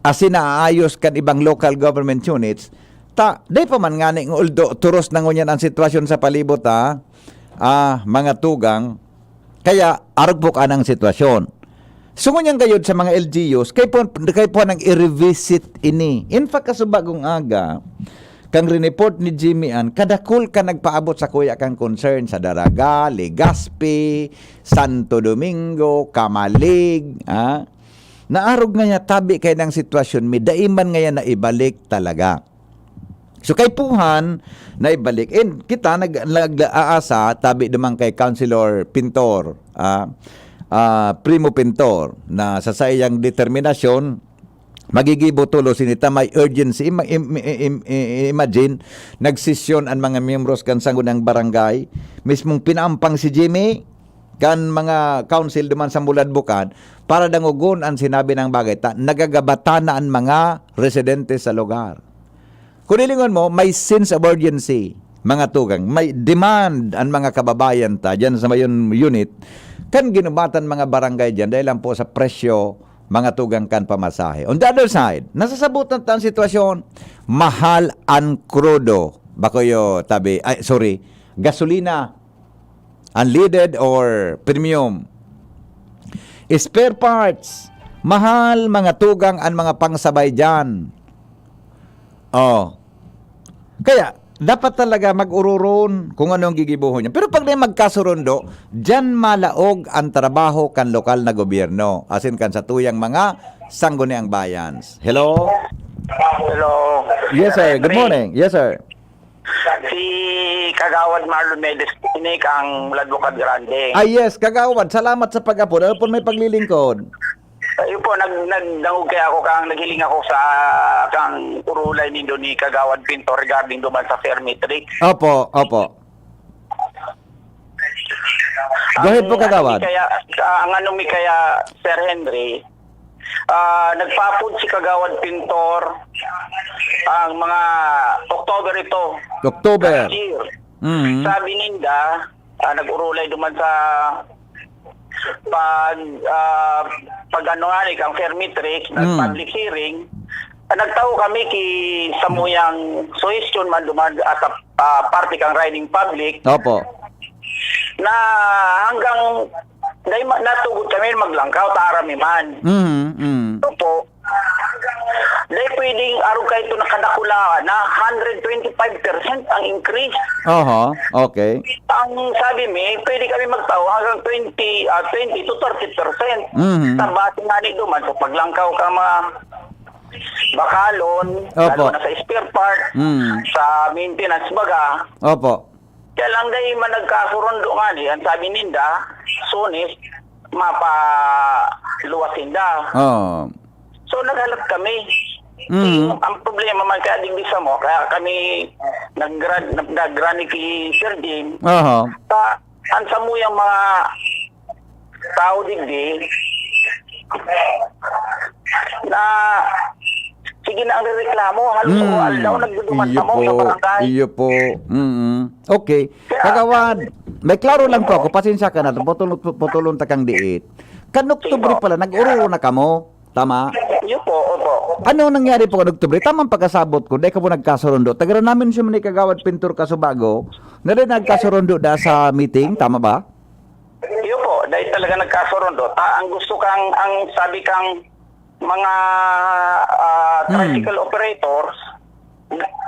asin naayos kan ibang local government units, ta dai pa man ngani, although turos na ngunyan ang sitwasyon sa palibot, ah, ah, mga tugang, kaya arog po ka ng sitwasyon. So, ngunyan gayod sa mga L G Us, kay po, kay po nang i-revisit ini. In fact, kasubagong aga, kang rineport ni Jimmy Ann, kadakul ka nagpaabot sakuya kang concern sa Daraga, Legazpi, Santo Domingo, Camalig, ah. Naarog ngaya tabi kay nang sitwasyon mi, dai man ngaya naibalik talaga. So, kaipuhan, naibalik. And kita nag-, nag-aasa, tabi naman kay Councilor Pintor, ah, ah, Primo Pintor, na sa saiyang determinasyon, magigibo tulos ini ta may urgency. Ima-, im-, im-, im-, imagine, nagsesyon ang mga miyembros kan Sangguniang Barangay, mismong pinaampang si Jimmy, kan mga council duman sa Mulad Bukad, para dangogon ang sinabi ng bagay. Ta, nagagabatan na ang mga residente sa lugar. Kung hilingon mo, may sense of urgency, mga tugang. May demand ang mga kababayan ta dyan sa mayon unit, kan ginubatan mga barangay dyan dahil lang po sa presyo, mga tugang, kan pamasahe. On the other side, nasasabutan ta ang sitwasyon, mahal ang krudo. Bakoyo, tabi, ay, sorry, gasolina, unleaded or premium. Spare parts, mahal, mga tugang, ang mga pangsabay dyan. Oh. Kaya, dapat talaga mag-ururon kung anong gigibohon niya. Pero pag di magkasurundo, diyan malaog ang trabaho kan lokal na gobyerno, asin kan satuyang mga sangguniang bayan. Hello? Hello. Yes, sir. Good morning. Yes, sir. Si Kagawad Marlon Medes Pinic ang Mulad Bukad Grande. Ah, yes, Kagawad. Salamat sa pag-apod. Ano po may paglilingkod? Ayun po, nag-, nagdangog kaya ako kang naghiling ako sa kang urulay nindo ni Kagawad Pinto regarding duman sa Fair Matrix. Opo, opo. Go ahead po, Kagawad. Ang ano mi kaya, ang ano mi kaya, Sir Henry, ah, nagpapod si Kagawad Pintor ang mga October ito. October. Last year. Mm. Sabi ninda, ah, nag-urulay duman sa pag, ah, pag ano nga ni, kang Fair Matrix, nag-, mm, public hearing, ah, nagtao kami ki samuyang suhestyon man duman at, ah, parte kang riding public. Opo. Na hanggang dahil ma-, natugot kami maglangkaw, ta aram mi man. Mhm, mhm. Ito po, dahil pwedeng arog kayo ito nakadakulaan na hundred twenty-five percent ang increase. Oho, okay. Ang sabi mi, pwede kami magtao hanggang twenty, ah, twenty to thirty percent. Mhm. Sa base nga ni duman, sa paglangkaw ka mga bakalon, opo, lalo na sa spare part, mm, sa maintenance baga. Opo. Kaya lang dai man nagkasurundo ngani, ang sabi ninda, sunis, mapaluwas sinda. Oo. So, naghalat kami. Mm. So, ang problema man kaya digdi samo, kaya kami nag-, nag-, nag-run ni Sir Jim. Aha. Sa, ang samuyang mga tao digdi na sige na ang rereklamo, halos, mm, araw-araw nagduduman sa barangay. Iyo po. Mm. Okay. Kaya, Kagawad, may klaro lang po ako. Pasensya ka na, putulon, putulon ta kang diit. Kan Oktubre pala, nag-ururo na kamo. Tama? Iyo po, opo. Ano nangyari po kan Oktubre? Tamang pagkasabot ko, dai kamo nagkasurundo. Taga namin siya ni Kagawad Pintor Kasubago, na rin nagkasurundo da sa meeting, tama ba? Iyo po, dahil talaga nagkasurundo. Ta, ang gusto kang, ang sabi kang mga, ah, hmm, tricycle operators,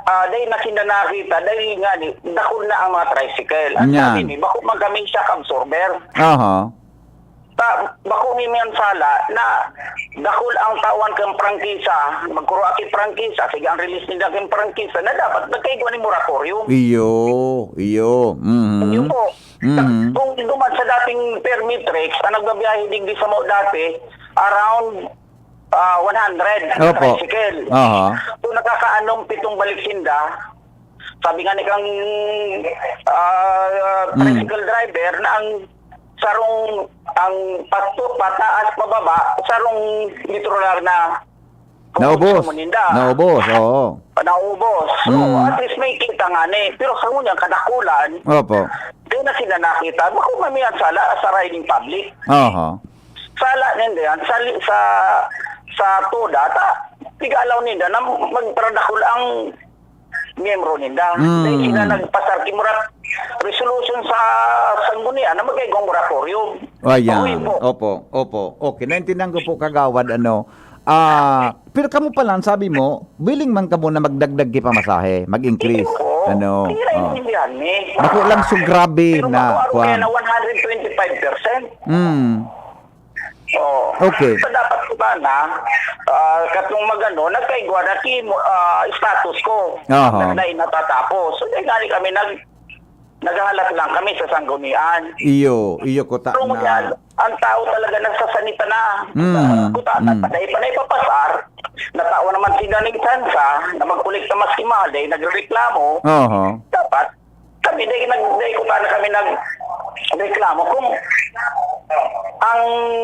ah, dahil na sila nakita, dahil nga ni, dakul na ang mga tricycle. Ang sabi ni, bako man kami shock absorber. Aha. Ta, bako mi man sala na dakul ang tawan kang prangkisa, magkuro aki prangkisa, sige ang release nila kang prangkisa na dapat nagkaigwa ni moratorium. Iyo, iyo. Mhm. Iyo po. Mhm. Kung duman sa dating permit rex, ang nagbabiyahe digdi sa mo dati, around, ah, one hundred na, opo, tricycle. Aha. So, nakakaanom pitong balik sinda. Sabi nga ni kang, ah, mm, tricycle driver na ang sarong, ang pasto, pataas, pababa, sarong literal na Naubos. Kung gusto mo ninda. Naubos, oo. Naubos. So, Mm. at least may kita nga ni. Pero sa ngunyan, kadakulan, Opo. di na sila nakita. Bako mamiyan sala sa riding public. Aha. Sala ninda yan. Sa, sa, sa toda, ta, tig-alaw ninda na magtradakol ang miyembro ninda. Mm. Dahil sila nagpasar ki morat-, resolution sa sanggunian na magkaigwang moratorium. Ayan. Okay po. Opo, opo. Okay, naintindihan ko po, Kagawad, ano. Ah, pero kamo pala, ang sabi mo, willing man kamo na magdagdag ki pamasahe, mag-increase. Hindi po. Ano, Hindi na oh. intindihan ni. Bako lang so grabe Pero na, bako ako kaya kuwan. na one hundred twenty-five percent. Mm. Oh. Okay. So, dapat ko sana, ah, katong magano, nagkaigwa na ki, ah, status ko. Aha. Na, na natatapos. So, dahil nga ni kami nag-, naghahalat lang kami sa sanggunian. Iyo, iyo, kuta Pero na. yan, ang tao talaga nagsasanita na. Mhm. Kuta na, Mhm. patay pa na ipapasar. Natao naman sila ng tsansa na magkolekta maski mahal, dahil nagrereklamo. Aha. Dapat, kami, dahil nag-, dahil kuta na kami nagreklamo. Kung ang,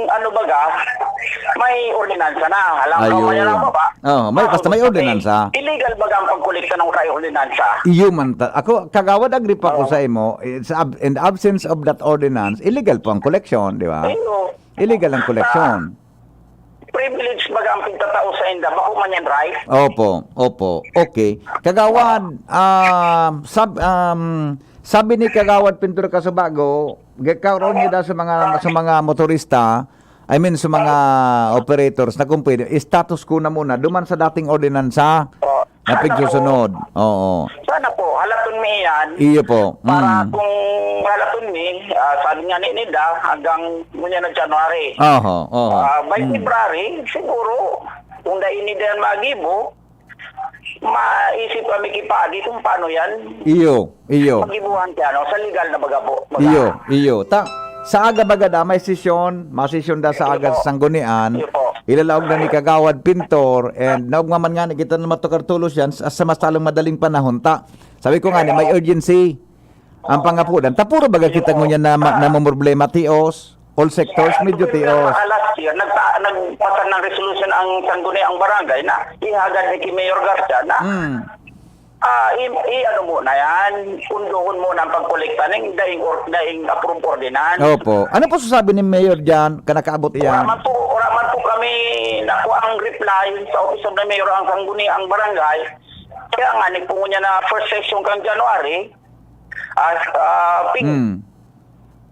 ano baga, may ordinansa na. Alam ko, Ayun. may alam ko ba? Oh, may, basta may Tapos, ordinansa. Illegal baga ang pagkolekta ng kay ordinansa? Iyo man ta-, ako, Kagawad, agree pa ako Oo. sa imo. It's ab-, in the absence of that ordinance, illegal po ang koleksyon, di ba? Ayun. Illegal ang koleksyon. Privilege baga ang pagtatao sa inda, bako man yan right? Opo, opo. Okay. Kagawad, ah, sab-, um, sabi ni Kagawad Pintor Casubago, gagkaroon niya daw sa mga, sa mga motorista, I mean, sa mga operators na kung pwede, status quo na muna, duman sa dating ordinansa. Oh. Na Sana pigsusunod. po. Oo. Sana po, halaton mi iyan. Iyo po. Para Mm. kung halaton mi, ah, sabi nga ni Nida, hanggang ngunyan na January. Oho, oho. Ah, by Mm. February, siguro, kung dai ni diyan magibo, maisip kami kipagi kung paano yan. Iyo, iyo. Magibuhan siya, no? Sa legal na baga po. Baga. Iyo, iyo. Ta, sa aga baga da, may sesyon, masesyon da sa Iyo aga po. sa sanggunian. Iyo po. Ilalaog na ni Kagawad Pintor, and naugma man nga ni kita na matukar tulos yan sa, sa mas talong madaling panahon. Ta, sabi ko nga ni, may urgency ang pangapudan. Ta, puro baga kita Iyo. ngunyan na ma-, namomroblema, tios. All sectors, medyo Pero tios. mga last year, nagta-, nagpasa ng resolution ang sangguniang barangay na ihagad ni ki Mayor Garcia na, Mm. ah, i-, i-, ano muna yan, pundohon muna ang pagkolekta ng daing or-, daing approved ordinance. Opo. Ano po sasabi ni Mayor diyan, kanakaabot Wala iyan? man po, wala man po kami nakuha ang reply sa Office of the Mayor ang sangguniang barangay. Kaya nga, nagpungo niya na first session kang January, as, ah, pin-, Hmm.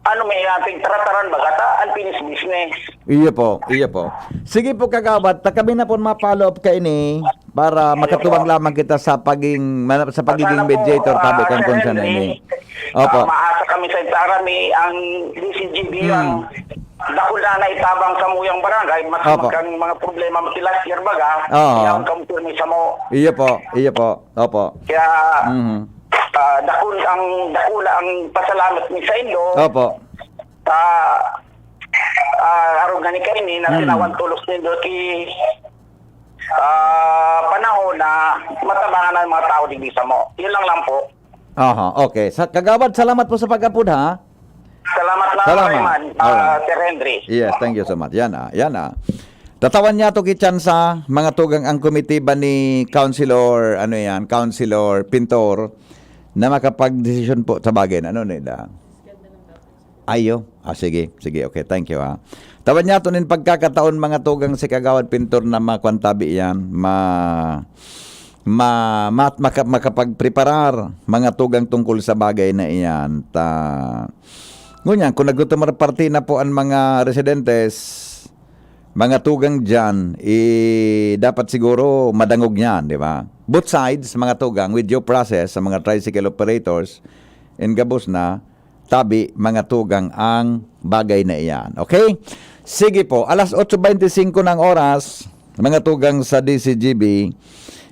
ano, may ating tarataran baga ta, unfinished business. Iyo po, iyo po. Sige po, Kagawad, ta kami na po ma-follow up kaini para makatuwang Iyo po. lamang kita sa paging, mana-, sa pagiging Sana po, mediator, tabi ah, kan Sir kung saan Henry, ini. Opo. ah, maasa kami sa Itara ni ang D C G B Hmm. ang dakul na naitabang sa muyang barangay, mas Opo. magkang mga problema, matilas, sir, baga, Oo. kaya ang kampirmi sa mo. Iyo po, iyo po. Opo. Kaya, Mhm. ah, dakul-, ang dakula ang pasalamat mi sa indo. Opo. Sa, ah, arog na ni kaini, na Hmm. tinawan tulos nindo ki, ah, panahon na matabangan ang mga tao digdi sa mo. Yun lang lang po. Aha, okay. Sa, Kagawad, salamat po sa pag-apod, ha? Salamat na Salamat. kaiman, ah, Alright. Sir Henry. Yes, thank you so much. Yan, ah, yan, ah. Tatawan niya to ki tsansa, mga tugang ang komitiba ni Councilor, ano yan, Councilor Pintor, na makapagdesisyon po sa bagay na, ano nila? Ayo. Ah, sige, sige, okay, thank you, ha. Tawan niya to nin pagkakataon, mga tugang, si Kagawad Pintor na makwantabi yan, ma-, ma-, ma-, maka-, makapagpreparar, mga tugang, tungkol sa bagay na iyan. Ta-, ngunyan, kung nagtutumar parte na po ang mga residentes, mga tugang diyan, eh, dapat siguro madangog niyan, di ba? Both sides, mga tugang, with due process sa mga tricycle operators, and gabos na, tabi, mga tugang, ang bagay na iyan. Okay? Sige po, alas otso beintisinko na ang oras, mga tugang sa D C G B,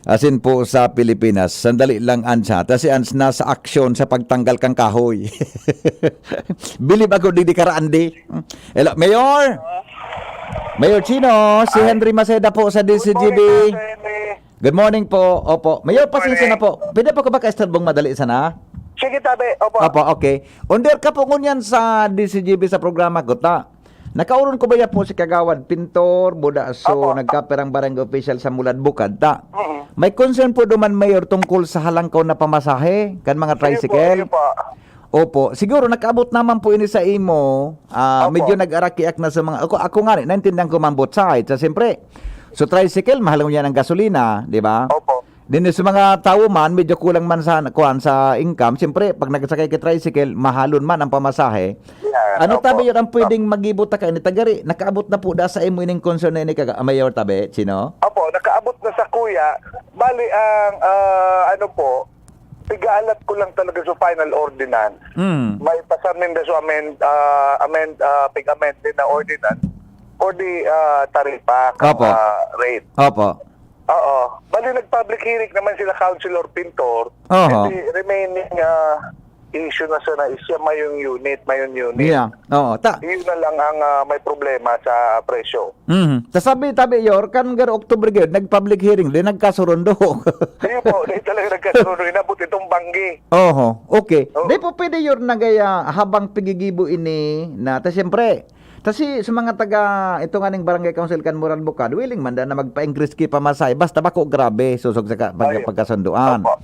asin po sa Pilipinas. Sandali lang, Ans, ha? Ta si Ans nasa aksyon sa pagtanggal kang kahoy. Bilib ako, di, di karaan, di. Hello, Mayor? Mayor Chino, si Ay. Henry Maceda po sa Good D C G B. morning, Sir Henry. Good morning po. Opo. Mayor, Good pasensya na morning. po. Pwede po ko ba kaistorbong madali sana? Sige, tabi. Opo. Opo, okay. Under ka po ngunyan sa D C G B sa programa ko, ta. Nakaoron ko ba ya po si Kagawad Pintor Budaso, Opo. nagkapirang barangay official sa Mulad Bukad, ta? Mm. May concern po duman, Mayor, tungkol sa halangkaw na pamasahe kan mga Ayun po, tricycle? ayun po. Opo. Siguro nakaabot naman po ini sa imo. Ah, Opo. medyo nag-arakiak na sa mga, ako, ako nga, naintindihan ko man both sides. Sa siyempre, so tricycle, mahal ngunyan ang gasolina, di ba? Opo. Then sa mga tawo man, medyo kulang man sa, kuwan, sa income, siyempre, pag nagsakay ka tricycle, mahalon man ang pamasahe. Yeah, Ano opo. tabi yun ang pwedeng magibo ta kaini? Tagari, nakaabot na po da sa imo ining concern na ini, kaga-, Mayor Tabe, Chino? Opo, nakaabot na sa kuya. Bali, ang, ah, ano po, pigaalat ko lang talaga sa final ordinance. Mm. May pasar ninda sa amend, ah, amend, ah, pig-amend din na ordinance or di, ah, taripa, Opo. ah, rate. Opo. Oo. Bali, nag-public hearing naman sila, Councilor Pintor. Oho. And the remaining, ah, issue na sana is siya mayong unit, mayong unit. Yeah. Oo. Ta- Yun na lang ang, ah, may problema sa presyo. Mhm. Ta sabi, tabi, Yor, kan garo October gyud, nag-public hearing din, nagkasurundo. Ayun po, dahil talaga nagkasurundo, inabot itong banggi. Oho. Okay. Oo. Di po pwede, Yor, na gaya habang pigigibo ini na, ta siyempre, ta si, sa mga taga, ito nga ning barangay council kan Moral Bukad, willing man da na magpa-increase ki pamasahe, basta bako grabe, susog sa ka-, pag-, Ayun. pagkasunduan. Opo.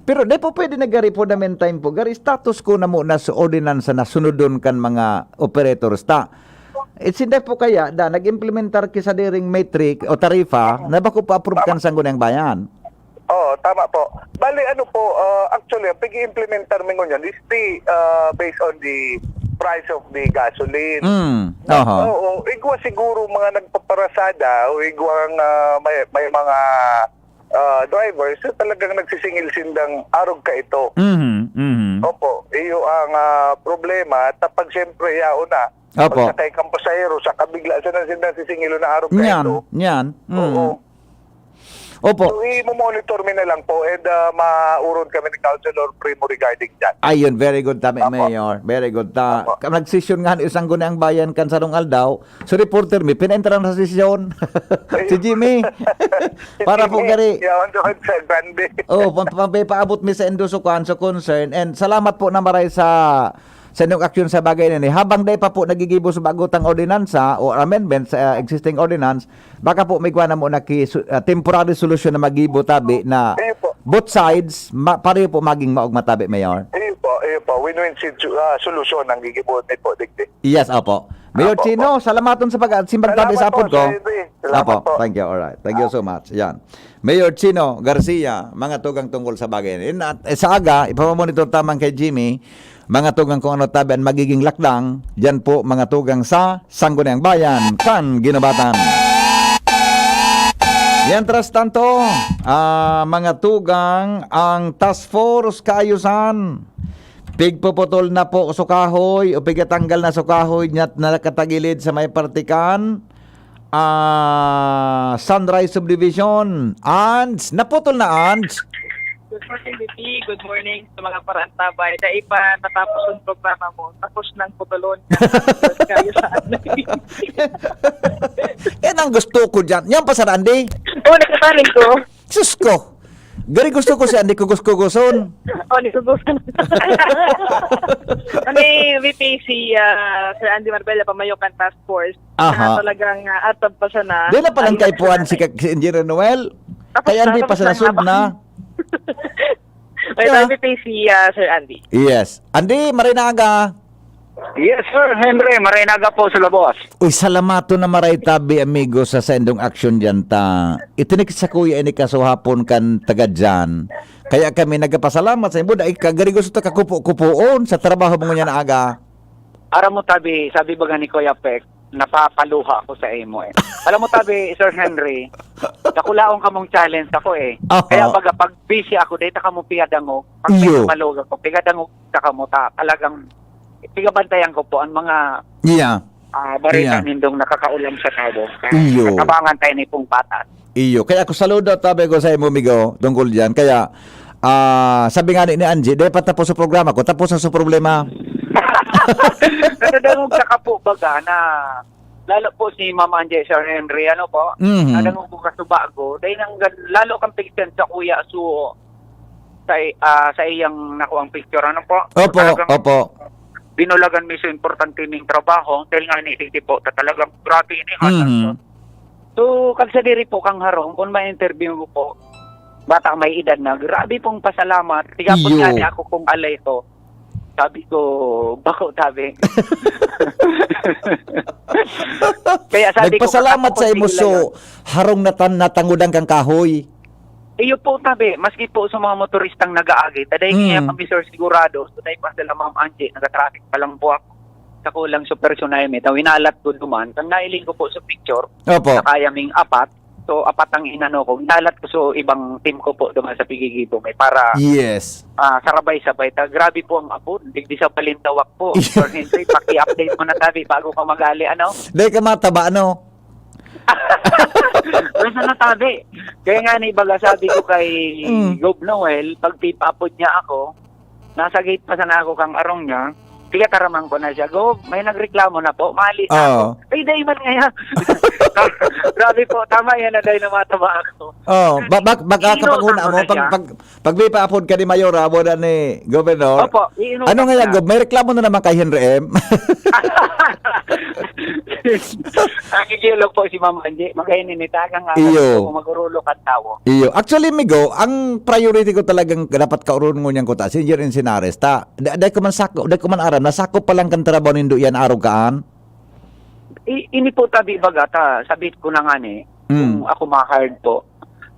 Pero di po pwede na gari for the meantime po, gari status quo na muna sa ordinansa na sunodon kan mga operators ta. It's hindi po kaya da, nag-implementar ki sadiring metric o tarifa na bako pa-approve kan Sangguniang Bayan. Oo, tama po. Bali, ano po, ah, actually, ang pag-i-implementar mi ngunyan is the, ah, based on the price of the gasoline. Mm, oho. Oo, igwa siguro mga nagpaparasada o igwang, ah, may, may mga, ah, drivers na talagang nagsisingil sindang arog ka ito. Mhm, mhm. Opo, iyo ang, ah, problema. Tapag siyempre, yaon na. Opo. Pagsakay kang pasahero, sa kabigla, sa na sindang sisingilo na arog ka Nyan, ito. nyan. Mm. Oo. Opo. So, i-monitor mi na lang po and, ah, maurod kami ni Councilor Primo regarding dyan. Ayun, very good ta, Apo. Mayor. Very good ta. Apo. Ka-, nagsesyon nga ang Sangguniang Bayan kan sarong aldaw. So, reporter mi, pinaentra na sa sesyon. Ayun. Si Jimmy. Si Para po Jimmy, gari. yaon doon sa Grande. Oh, pam-, pam-, paabot mi sa indo so kuan, so concern. And salamat po na maray sa, sa inyong aksyon sa bagay na ni. Habang dai pa po nagigibo sa bago tang ordinansa o amendment sa, ah, existing ordinance, baka po may kuha na muna ki su-, ah, temporary solution na magibo tabi na Ayun po. both sides, ma-, pareho po maging maog matabi, Mayor. Ayun po, ayun po. Win-win situ-, ah, solusyon ang gigibuhon ni po, digdi. Yes, opo. Mayor Apo, Chino, po. salamaton sa pag-, simbag tabi Salamat sa po, apod ko. Sir Henry. Salamat Apo, po. thank you. All right. Thank you Ah. so much. Yan. Mayor Chino Garcia, mga tugang tungkol sa bagay na yun. At, eh, sa aga, ipamamonitor tamang kay Jimmy, mga tugang kung ano tabi ang magiging lakdang, dyan po, mga tugang sa Sangguniang Bayan, kan Ginubatan. Mientras tanto, ah, mga tugang, ang Task Force Kaayusan, pigpuputol na po so kahoy o pigatanggal na so kahoy na, na nakatagilid sa may partikan, ah, Sunrise Subdivision. Ans, naputol na, Ans? Good morning, B P. Good morning sa mga parantabay. Dai pa natapos ang programa mo. Tapos nang putulon. Kayo saan? Yan ang gusto ko dyan. Yan pa, Sir Andy. Oo, nakasaling ko. Sus ko! Gari gusto ko si Andy Kugos-Kugoson. Oh, ni Kugos. Ano eh, V P si, ah, Sir Andy Marbella, pamayo kan task force. Aha. Na talagang, ah, atab pa siya na. Di na palang Ang kaipuhan si, si Engineer Noel. Tapos Kaya na, hindi pa tapos siya na, nasud tapos na. May Yeah. tabi tayo si, ah, Sir Andy. Yes. Andy, maray na aga. Yes, Sir Henry. Maray na aga po sa labos. Uy, salamaton na maray tabi, amigo, sa sendong aksyon dyan ta. Ito ni sa kuya, ini kaso hapon kan taga dyan. Kaya kami nagkapasalamat sa imo. Dahil kagari gusto ta kakupo-kupoon sa trabaho mo ngunyan na aga. Aram mo, tabi, sabi baga ni Kuya Pek, napapaluha ako sa imo eh. Alam mo, tabi, Sir Henry, dakulaon kamong challenge ako eh. Aha. Kaya baga, pag busy ako, dahil ta kamo pigadangog, pag Iyo. pinapalog ako, pigadangog ta kamo, ta, talagang pigabantayan ko po ang mga, Yeah. ah, barita Yeah. nindong nakakaulam sa tao. Iyo. Katabangan tayo ni pong patas. Iyo. Kaya ako saludo, tabi ko sa imo, migo, tungkol dyan. Kaya, ah, sabi nga ni, ni Angie, "Di pa tapos sa programa ko, tapos na sa problema." Nadangog ka po baga na, lalo po si Ma'am Angie, Sir Henry, ano po? Mhm. Nadangog ko kasubago. Dahil nang gan-, lalo kang pigtan sa kuya, so, sa, ah, sa iyang nakuang picture, ano po? Opo, Talagang opo. binulagan mi sa importante ning trabaho, dahil nga ni digdi po, ta talagang grabe ini, hatas Mhm. to. So, kag sadiri po kang harong, kung ma-interview mo po, bata may edad na, grabe pong pasalamat. Tigapon Iyo. nga ni ako kung alay ko. Sabi ko, "Bako, tabi." Kaya sabi ko, Nagpasalamat sa imo, "Kakapon, so, sige lang." harong natan-, natangodan kang kahoy. Iyo po, tabi, maski po sa mga motoristang nag-aagi, taday Mm. kaya kami, sir, sigurado, so, tayo pa sila, Ma'am Angie, nag-traffic pa lang po ako. Sa kulang sa personal, may tawinalat ko duman. Kang nailing ko po sa picture, Opo. na kaya ming apat. So, apat ang inano ko. Hinalat ko sa ibang team ko po duman sa Pigigibong, eh, para, Yes. ah, sarabay-sabay. Ta, grabe po ang abot. Digdi sa Balintawak po. Yes. Sir Henry, paki-update mo na, tabi, bago ka magali, ano? Dahil ka mataba, ano? Basta na, tabi. Kaya nga ni, baga sabi ko kay Mm. Gob Noel, pag pipapod niya ako, nasa gate pa sana ako kang arong niya, pinataraman ko na siya, "Gob, may nagreklamo na po, mali na ako." Oo. Ay, dai man ngayon. Grabe po, tama yan na dai na mataba ako. Oh, ba-, ba-, baka Ino kapag una na mo, pag, siya? pag, pag may paapod ka ni Mayor, amo na ni Governor. Opo, iinutan Ano nga yan, na. Gob? May reklamo na naman kay Henry M? Ang igilog po si Ma'am Angie, magayon ini, tagang nga Iyo. Kung magurulok ang tawo. Iyo. Actually, Migo, ang priority ko talagang dapat kaurungon niyang kuta, si Engineer Encinares. Ta, da-, dai ko man sako, dai ko man aram, nasakop pa lang kan trabaho nindo yan, arog kaan? I-, ini po tabi baga ta, sabi ko na nga ni, Mm. kung ako ma-hired po,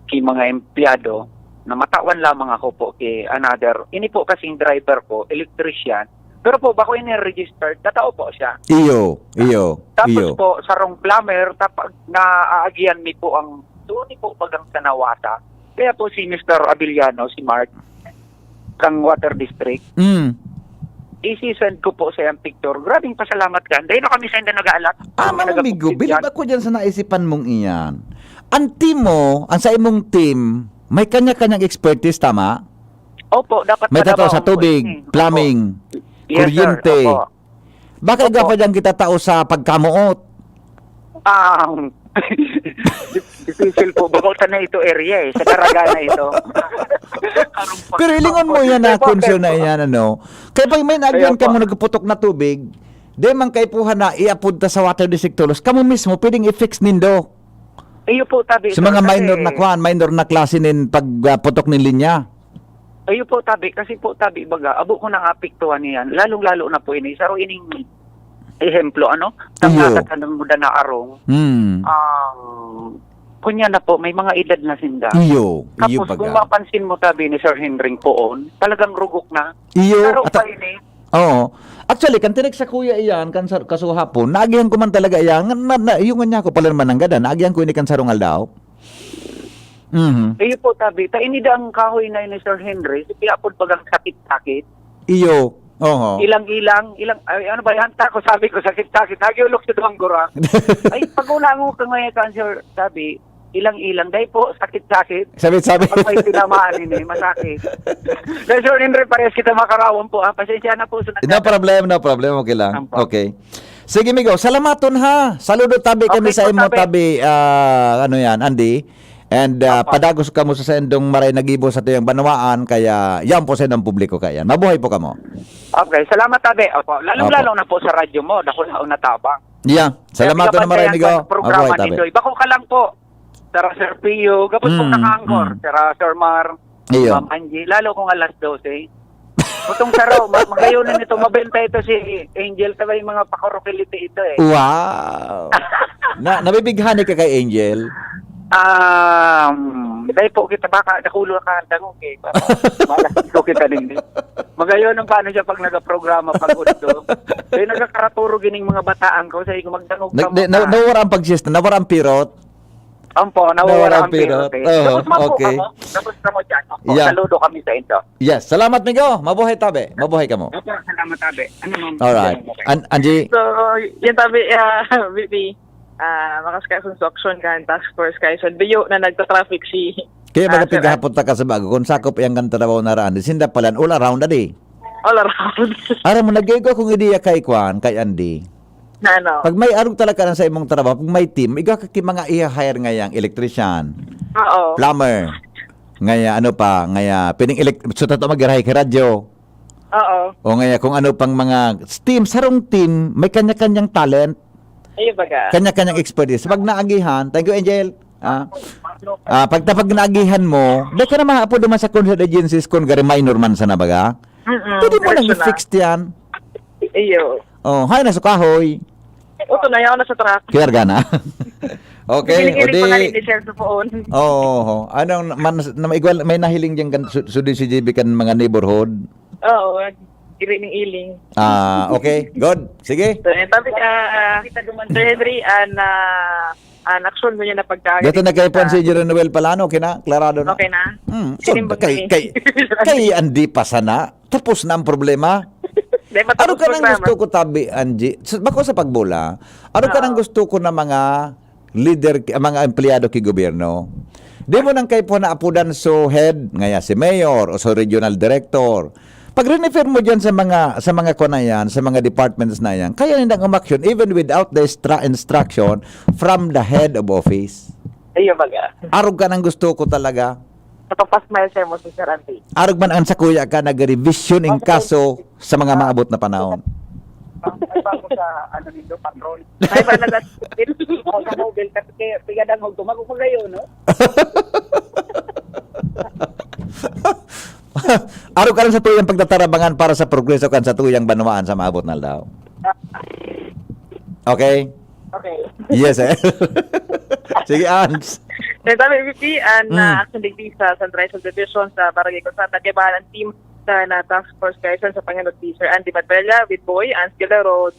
ki mga empleyado, na matawan lamang ako po ki another. Ini po kasing driver ko, electrician, pero po, bako ini registered, katao po siya. Iyo, iyo, Tapos iyo. po, sarong plumber, tapag naaagihan mi po ang, doon po bagang sa Nawasa. Kaya po si Mister Abiliano, si Mark, kang Water District, Mm. isi-send ko po sa iyang picture. Grabing pasalamat ka. Dahil na kami sa inda nag-aalat. Ah, Kami mga amigo, nagpupulyan. Bilib ako dyan sa naisipan mong iyan. Ang team mo, ang sa imong team, may kanya-kanyang expertise, tama? Opo, dapat May tatao sa madabang po tubig, yun eh. Opo. plumbing, Yes, sir. kuryente. Opo. Baka Opo. ikaw pa dyan kita tao sa pagkamoot. Ah, difícil po. Bako ta na ito area eh. Sa Daraga na ito. Pero ilingon mo yan na Opo, concern na opo. yan, ano? Kaya pag may Kaya naagihan ka po. mo nagputok na tubig, di man kaipuhan na iapod ta sa water district tulos, kamo mismo pwedeng i-fix nindo. Iyo po, tabi, Sa sir, mga kasi minor na kwan, minor na klase nin pagputok nin linya. Iyo po, tabi, kasi po, tabi, baga, abo ko nang apektuhan niyan. Lalong-lalo na po ini. Saro ining ehemplo, ano? Tang Iyo. natatanong mo na arong. Hmm. Ang, kunya na po, may mga edad na sinda. Iyo, iyo Tapos, kung baga. mapansin mo, tabi ni Sir Henry poon, talagang rugok na. Iyo, Pero ata-, pa ini. Oo. Actually, kan tinik sa kuya iyan, kan sa, kasuhapon, naagihan ko man talaga iyan, na, na, yung nga niya ako pala naman nanggada, naagihan ko ini kan sarong aldaw. Mhm. Iyo po, tabi. Ta ini daang kahoy na ni Sir Henry, si Piapod bagang sakit-sakit. Iyo. Oho. Ilang-ilang, ilang, ay, ano ba yan? Tako, sabi ko, sakit-sakit. Nagyulok sa duwang gurang. Ay, pag una mo ka ngayon, cancer, sabi, ilang-ilang. Dahil po, sakit-sakit. Sabi, sabi. Pag may tinamaan ini, masakit. Dahil, Sir Henry, parehas kita makarawang po, ha? Pasensya na po sa No nagkaka- problem, no problem. Okay lang. Ampo. Okay. Sige, migo. Salamaton, ha. Saludo tabi kami Okay sa po, imo, tabi. tabi, ah, ano yan, Andy? And, ah, Opo. padagos kamo sa saindong maray na gibo sa tuyang banwaan, kaya yan po sa indong publiko kaya. Mabuhay po kamo. Okay, salamat, tabi. Opo, lalong-lalo Opo. na po sa radyo mo, dakula o natabang. Yeah. Kaya Salamaton na maray, tigapantay migo. ang programa Mabuhay, tabi. nito. Iba ko ka lang po. Sir, Sir Pio, gabos po Mm, naka-anchor. mm. Sir, Sir Mar, Iyo. Ma'am Angie, lalo kung alas dose. Putong saro, ma-, magayon na nito, mabenta ito si Angel, sabay mga pakurukiliti ito eh. Wow! Na, nabibighani ka kay Angel? Um, dahil po kita baka, nakulo ka ang dangog eh. Baka, malas ko kita din. Magayon ang paano siya pag nagaprograma, pag usto. Kaya nagkakaraturo gining mga bataan ko, sa ko magdangog Nag-, ka na, muna. nawara ang pagsista, nawara ang pirot? Ampo, nawawala Nawala ang ang pirot. pirot eh. Oo, Tapos, ma'am, po okay. kamo. Tapos kamo dyan. Opo, Yeah. saludo kami sa inyo. Yes, salamat, migo. Mabuhay, tabi. Mabuhay kamo. Opo, salamat, tabi. Ano, ma'am? Alright. Okay. An-, Angie? So, yun, tabi, ah, V P, ah, makas ka construction kan task force kayo sa Biyo na nagta-traffic si, Kaya ah, mga Sir pigahapon ta ka sa bago, kung sakop yang kan trabaho na raan, sinda pala, all around, adi. All around. Aram mo, nag-igo akong ideya kay Kwan, kay Andy. Na ano? Pag may arog talaga na sa imong trabaho, pag may team, iga ka ki mga i-hire ngayang electrician, Oo. plumber, ngaya ano pa, ngaya pining elect-, so tato mag-irahay kay radyo. Oo. O ngaya, kung ano pang mga team, sarong team, may kanya-kanyang talent, Ayun baga. kanya-kanyang expertise. Pag naagihan, thank you, Angel. Ah, ah, pag, pag naagihan mo, di ka na maapod naman sa concert agencies kung gari minor man sana baga. Mm-mm, Pwede mo nang diretso na. i-fix yan. Iyo. Oh, hay na sa kahoy. Uto na, yaw na sa truck. Kaya gana. Okay, Hiling-hiling o di pa nga rin ni Sir Supoon. Oo, oo. Anong man, na, igual, may nahiling dyan kan, su-, sudi si J B kan mga neighborhood? Oo, giri ning iling. Ah, okay. Good. Sige. So, eh, sabi ka, ah, Sir Henry, an, ah, an aksyon mo niya na pagkaagi Dito sa nagkaipuan si Engineer Noel Palano, okay na? Klarado na? Okay na? Hmm, Sinimbang so, kay, na eh. kay, kay Andy pa sana. Tapos na ang problema. Dahil matapos Ano ka nang programa. gusto ko tabi, Angie? Sa, bako sa pagbola, ano ka Oo. nang gusto ko na mga leader, ki-, mga empleyado ki gobyerno? Di mo nang kaipuhan na apudan so head, ngaya si mayor o so regional director. Pag-refer mo dyan sa mga, sa mga kwa na yan, sa mga departments na yan, kaya nindang umaksyon even without the extra instruction from the head of office. Ayun baga. Arog ka nang gusto ko talaga. Napapasmile siya mo si Sir Andy. Arog man ang sakuya ka, nag-revision in kaso sa mga maabot na panahon. Ay, bako sa, ano dito, patrol. Ay, ba na Ako sa mobile, kasi kaya, kaya dang hugtong, magkukugayo, no? Arog ka lang sa tuyang pagtatarabangan para sa progreso kan sa tuyang banwaan sa maabot na aldaw. Okay? Okay. Yes, eh. Sige, Ans. Then, sabi, V P, an, Mm. ah, action digdi sa Central Subdivision sa Barangay Calzada, kaya bahalang team sa na task force kayo sa Panginoon, Sir Andy Matrella, with Boy, Ans Galero,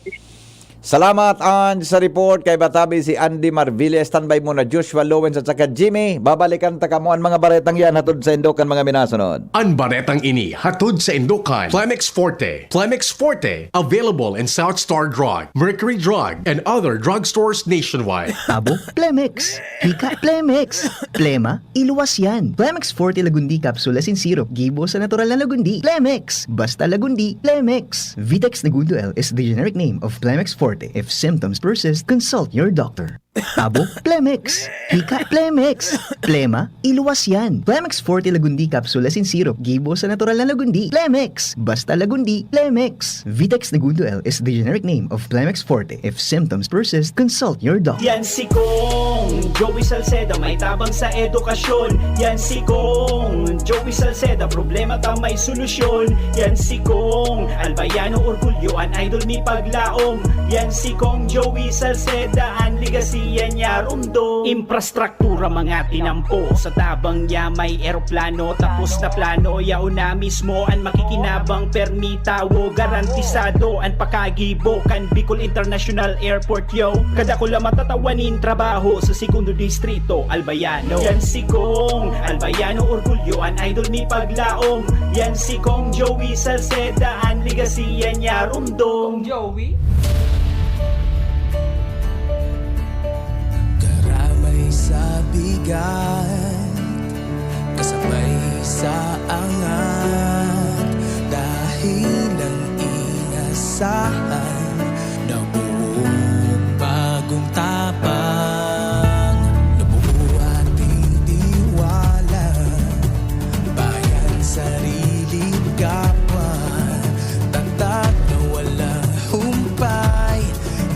Salamat, Ans, sa report. Kay batabi si Andy Marville. Standby muna, Joshua Lowens at saka Jimmy. Babalikan ta kamo an mga baretang yan hatod sa indokan mga minasunod. An baretang ini hatod sa indokan Plemex Forte. Plemex Forte, available in South Star Drug, Mercury Drug, and other drugstores nationwide. Abo, Plemex. Hika, Plemex. Plema, iluwas yan. Plemex Forte Lagundi Capsule asin Syrup, gibo sa natural na lagundi. Plemex! Basta lagundi, Plemex! Vitex Negundo L is the generic name of Plemex Forte. If symptoms persist, consult your doctor. Abo, Plemex! Hika, Plemex! Plema, iluwas yan. Plemex Forte Lagundi Capsule asin Syrup, gibo sa natural na lagundi. Plemex! Basta lagundi, Plemex! Vitex Negundo L is the generic name of Plemex Forte. If symptoms persist, consult your doctor. Yan si Kong Joey Salceda, may tabang sa edukasyon. Yan si Kong Joey Salceda, problema ta may solusyon. Yan si Kong Albayano Orgulyo, an idol mi paglaom. Yan si Kong Joey Salceda, an legacy yan niya rumdom. Infrastruktura mga tinampo, sa tabang niya may eroplano. Tapos na plano, yaon na mismo an makikinabang, permi tawo, garantisado an pakagibo kan Bicol International Airport, yo. Kadakula matatawa nin trabaho sa Segundo Distrito, Albayano. Yan si Kong Albayano Orgulyo, an idol mi paglaom. Yan si Kong Joey Salceda, an legacy yan niya rumdom. Kong Joey? Karamay sa bigat, kasabay sa angat, dahil ang inasahan, nabuong bagong tapang, nabuo ating tiwala, bayan, sarili, kapwa, tatak na walang humpay.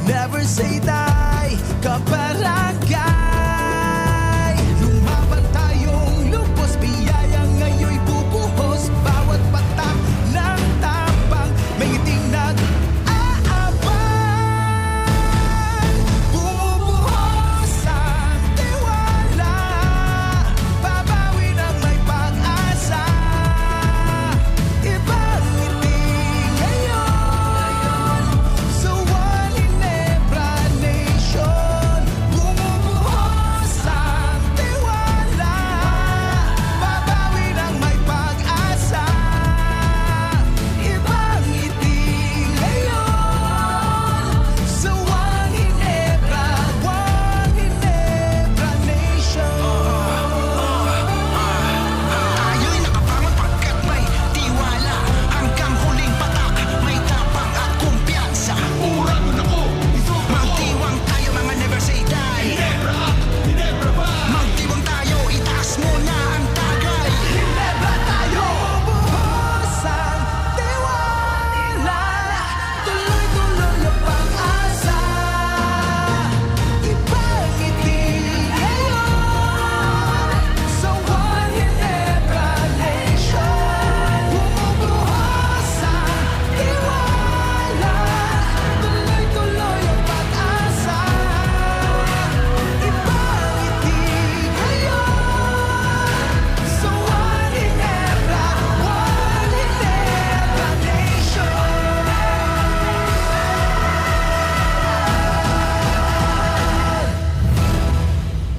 Never say die, kabarangay. Lumaban tayong lubos, biyaya ngayon'y bubuhos. Bawat patak ng tapang, may ngiting nag-aabang.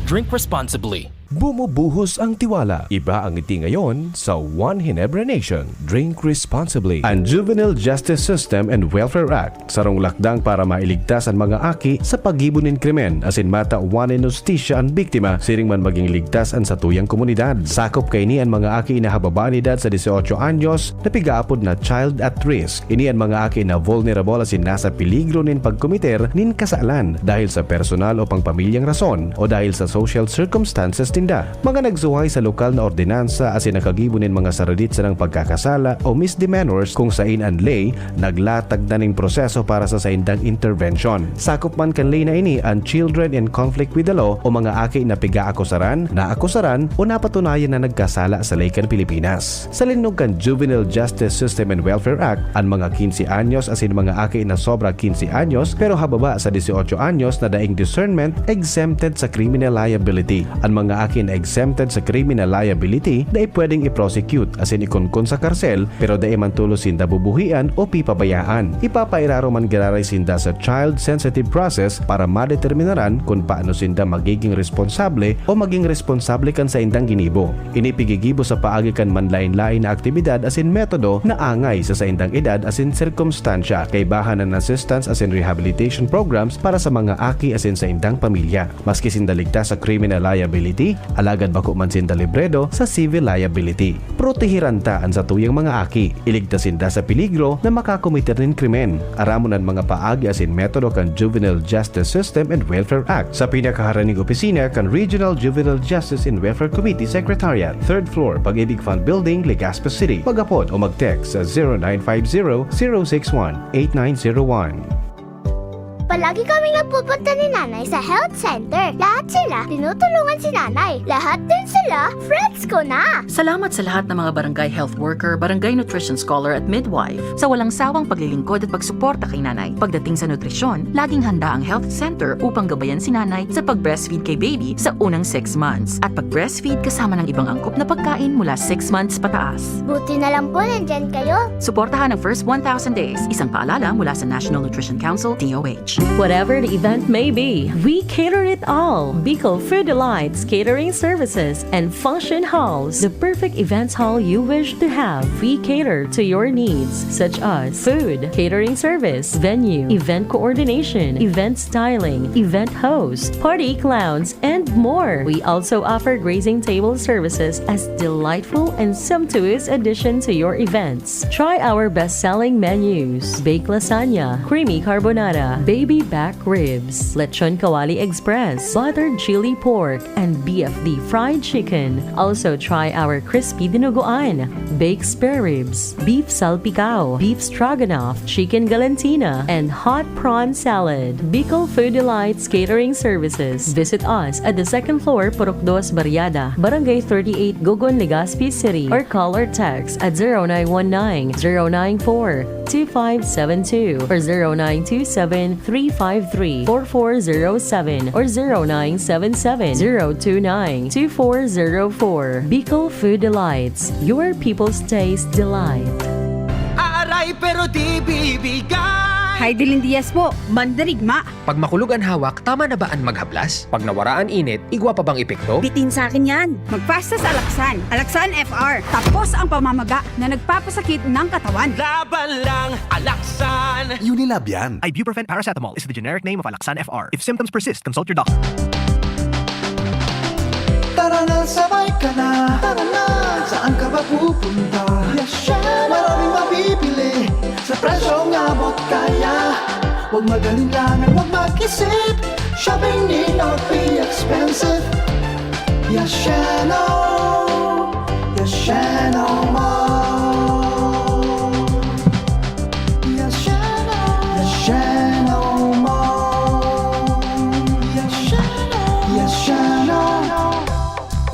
Drink responsibly. Bumubuhos ang tiwala. Iba ang ngiti ngayon sa One Ginebra Nation. Drink responsibly. Ang Juvenile Justice System and Welfare Act, sarong lakdang para mailigtas an mga aki sa paggibo nin krimen asin matawan nin hustisya an biktima siring man maging ligtas an satuyang komunidad. Sakop kaini an mga aki na hababa an edad sa dieciocho anyos na pigaapod na child at risk. Ini an mga aki na vulnerable asin nasa peligro nin pagkomiter nin kasalan dahil sa personal o pangpamilyang rason o dahil sa social circumstances ninda. Mga nagsuhay sa lokal na ordinansa asin nakagibo nin mga saradit sanang pagkakasala o misdemeanors kung sain an ley naglatag na nin proseso para sa saindang intervention. Sakop man kan ley na ini an children in conflict with the law o mga aki na pigaakusaran, naakusaran o napatunayan na nagkasala sa ley kan Pilipinas. Sa linnog kan Juvenile Justice System and Welfare Act, an mga quince anyos asin mga aki na sobra quince anyos pero hababa sa dieciocho anyos na daing discernment exempted sa criminal liability. An mga aki na exempted sa criminal liability dai pwedeng i-prosecute asin ikunkun sa karsel pero dai man tolos sinda bubuhian o pipabayaan. Ipapairaro man giraray sinda sa child-sensitive process para madeterminaran kun paano sinda magiging responsable o maging responsable kan saindang ginibo. Ini pigigibo sa paagi kan manlaen-laen na aktibidad asin metodo na angay sa saindang edad asin sirkumstansya. Kaibahan an assistance asin rehabilitation programs para sa mga aki asin saindang pamilya. Maski sinda ligtas sa criminal liability, alagad bako man sinda libredo sa civil liability. Protehiran ta an satuyang mga aki. Iligtas sinda sa peligro na makakomiter nin krimen. Aramon an mga paagi asin metodo kan Juvenile Justice System and Welfare Act sa pinakaharaning opisina kan Regional Juvenile Justice and Welfare Committee Secretariat, third floor, Pag-ibig Fund Building, Legazpi City. Mag-apod o mag-text sa zero nine five zero, zero six one, eight nine zero one. Palagi kaming napupunta ni Nanay sa health center. Lahat sila, tinutulungan si Nanay. Lahat din sila, friends ko na. Salamat sa lahat ng mga barangay health worker, barangay nutrition scholar at midwife sa walang sawang paglilingkod at pagsuporta kay Nanay. Pagdating sa nutrisyon, laging handa ang health center upang gabayan si Nanay sa pag-breastfeed kay baby sa unang six months at pag-breastfeed kasama ng ibang angkop na pagkain mula six months pataas. Buti na lang po nandyan kayo. Suportahan ang first one thousand days, isang paalala mula sa National Nutrition Council, D O H. Whatever the event may be, we cater it all. Bicol Food Delights Catering Services and Function Halls, the perfect events hall you wish to have. We cater to your needs, such as food, catering service, venue, event coordination, event styling, event host, party clowns, and more. We also offer grazing table services as delightful and sumptuous addition to your event. Try our best-selling menus: baked lasagna, creamy carbonara, baby back ribs, lechon kawali express, buttered chili pork, and B F D fried chicken. Also try our crispy dinuguan, baked spare ribs, beef salpicao, beef stroganoff, chicken galantina, and hot prawn salad. Bicol Food Delights Catering Services. Visit us at the second floor, Purok Dos Barriada, Barangay thirty-eight, Gogon, Legazpi City, or call or text at zero nine one nine, zero nine four, two five seven two or zero nine two seven, three five three, four four zero seven or zero nine seven seven, zero two nine, two four zero four. Bicol Food Delights, your people's taste delight. Aray pero di bibigay. Hay Dilin Diaz po, mandarigma. Pag makulog an hawak, tama na ba an maghablas? Pag nawara an init, igwa pa bang epekto? Bitin sa akin yan. Magpasta sa Alaksan. Alaksan F R. Tapos ang pamamaga na nagpapasakit ng katawan. Laban lang, Alaksan. Unilab yan. Ibuprofen paracetamol is the generic name of Alaxan F R. If symptoms persist, consult your doctor. Tara na, sabay ka na. Tara na, saan ka ba pupunta? Yasha! Maraming mabibili sa presyong abot kaya. Huwag mag-alinlangan, huwag mag-isip. Shopping need not be expensive. Yashano! Yashano Mall! Yashano! Yashano Mall! Yashano! Yashano!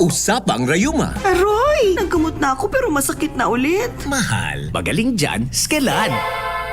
Usapang rayuma. Aroy! Nagkamot na ako pero masakit na ulit. Mahal, magaling dyan, Skelan.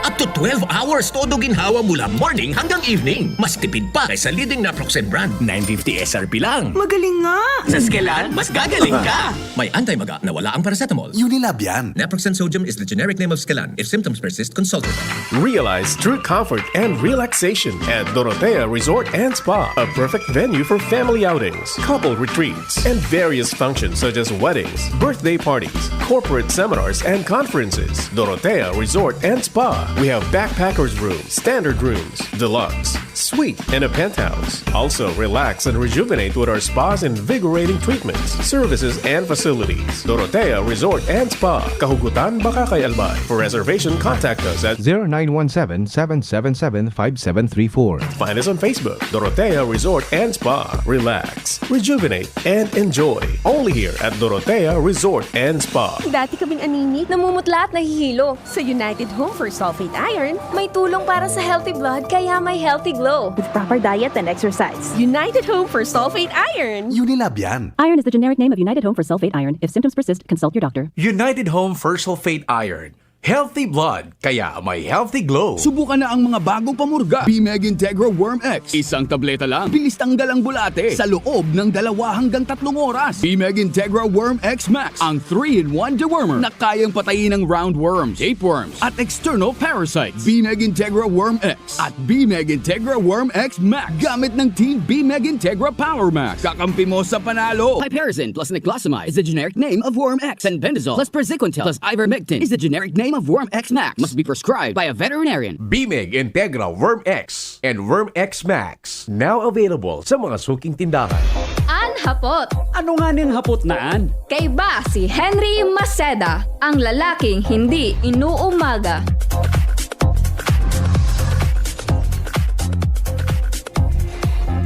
Up to twelve hours todo ginhawa mula morning hanggang evening. Mas tipid pa kaysa leading naproxen brand. Nine fifty S R P lang. Magaling nga! Sa Skelan, mas gagaling ka! May anti-maga na wala ang paracetamol. Unilab yan. Naproxen sodium is the generic name of Skelan. If symptoms persist, consult your doctor. Realize true comfort and relaxation at Dorotea Resort and Spa, a perfect venue for family outings, couple retreats, and various functions such as weddings, birthday parties, corporate seminars, and conferences. Dorotea Resort and Spa. We have backpackers room, standard rooms, deluxe, suite, and a penthouse. Also, relax and rejuvenate with our spa's invigorating treatments, services, and facilities. Dorotea Resort and Spa, Kahugutan, Bacacay, Albay. For reservation, contact us at zero nine one seven, seven seven seven, five seven three four. Find us on Facebook, Dorotea Resort and Spa. Relax, rejuvenate, and enjoy. Only here at Dorotea Resort and Spa. Dati kaming anemic, namumutla at nahihilo. Sa United Home for Sulfate Iron, may tulong para sa healthy blood, kaya may healthy glow. With proper diet and exercise. United Home for Sulfate Iron. Unilab yan. Iron is the generic name of United Home for Sulfate Iron. If symptoms persist, consult your doctor. United Home for Sulfate Iron. Healthy blood, kaya may healthy glow. Subukan na ang mga bagong pamurga. Bimeg Integra Worm X. Isang tableta lang. Bilis tanggal ang bulate sa loob ng dalawa hanggang tatlong oras. Bimeg Integra Worm X Max, ang three-in-one dewormer na kayang patayin ang roundworms, tapeworms, at external parasites. Bimeg Integra Worm X at Bimeg Integra Worm X Max. Gamit ng Team Bimeg Integra Power Max. Kakampi mo sa panalo. Piperazine plus niclosamide is the generic name of Worm X. Fenbendazole plus praziquantel plus ivermectin is the generic name of Worm X Max. Must be prescribed by a veterinarian. Bimeg Integra Worm X and Worm X Max. Now available sa mga suking tindahan. An hapot. Ano nga ning hapot na an? Kaiba si Henry Maceda, ang lalaking hindi inuumaga.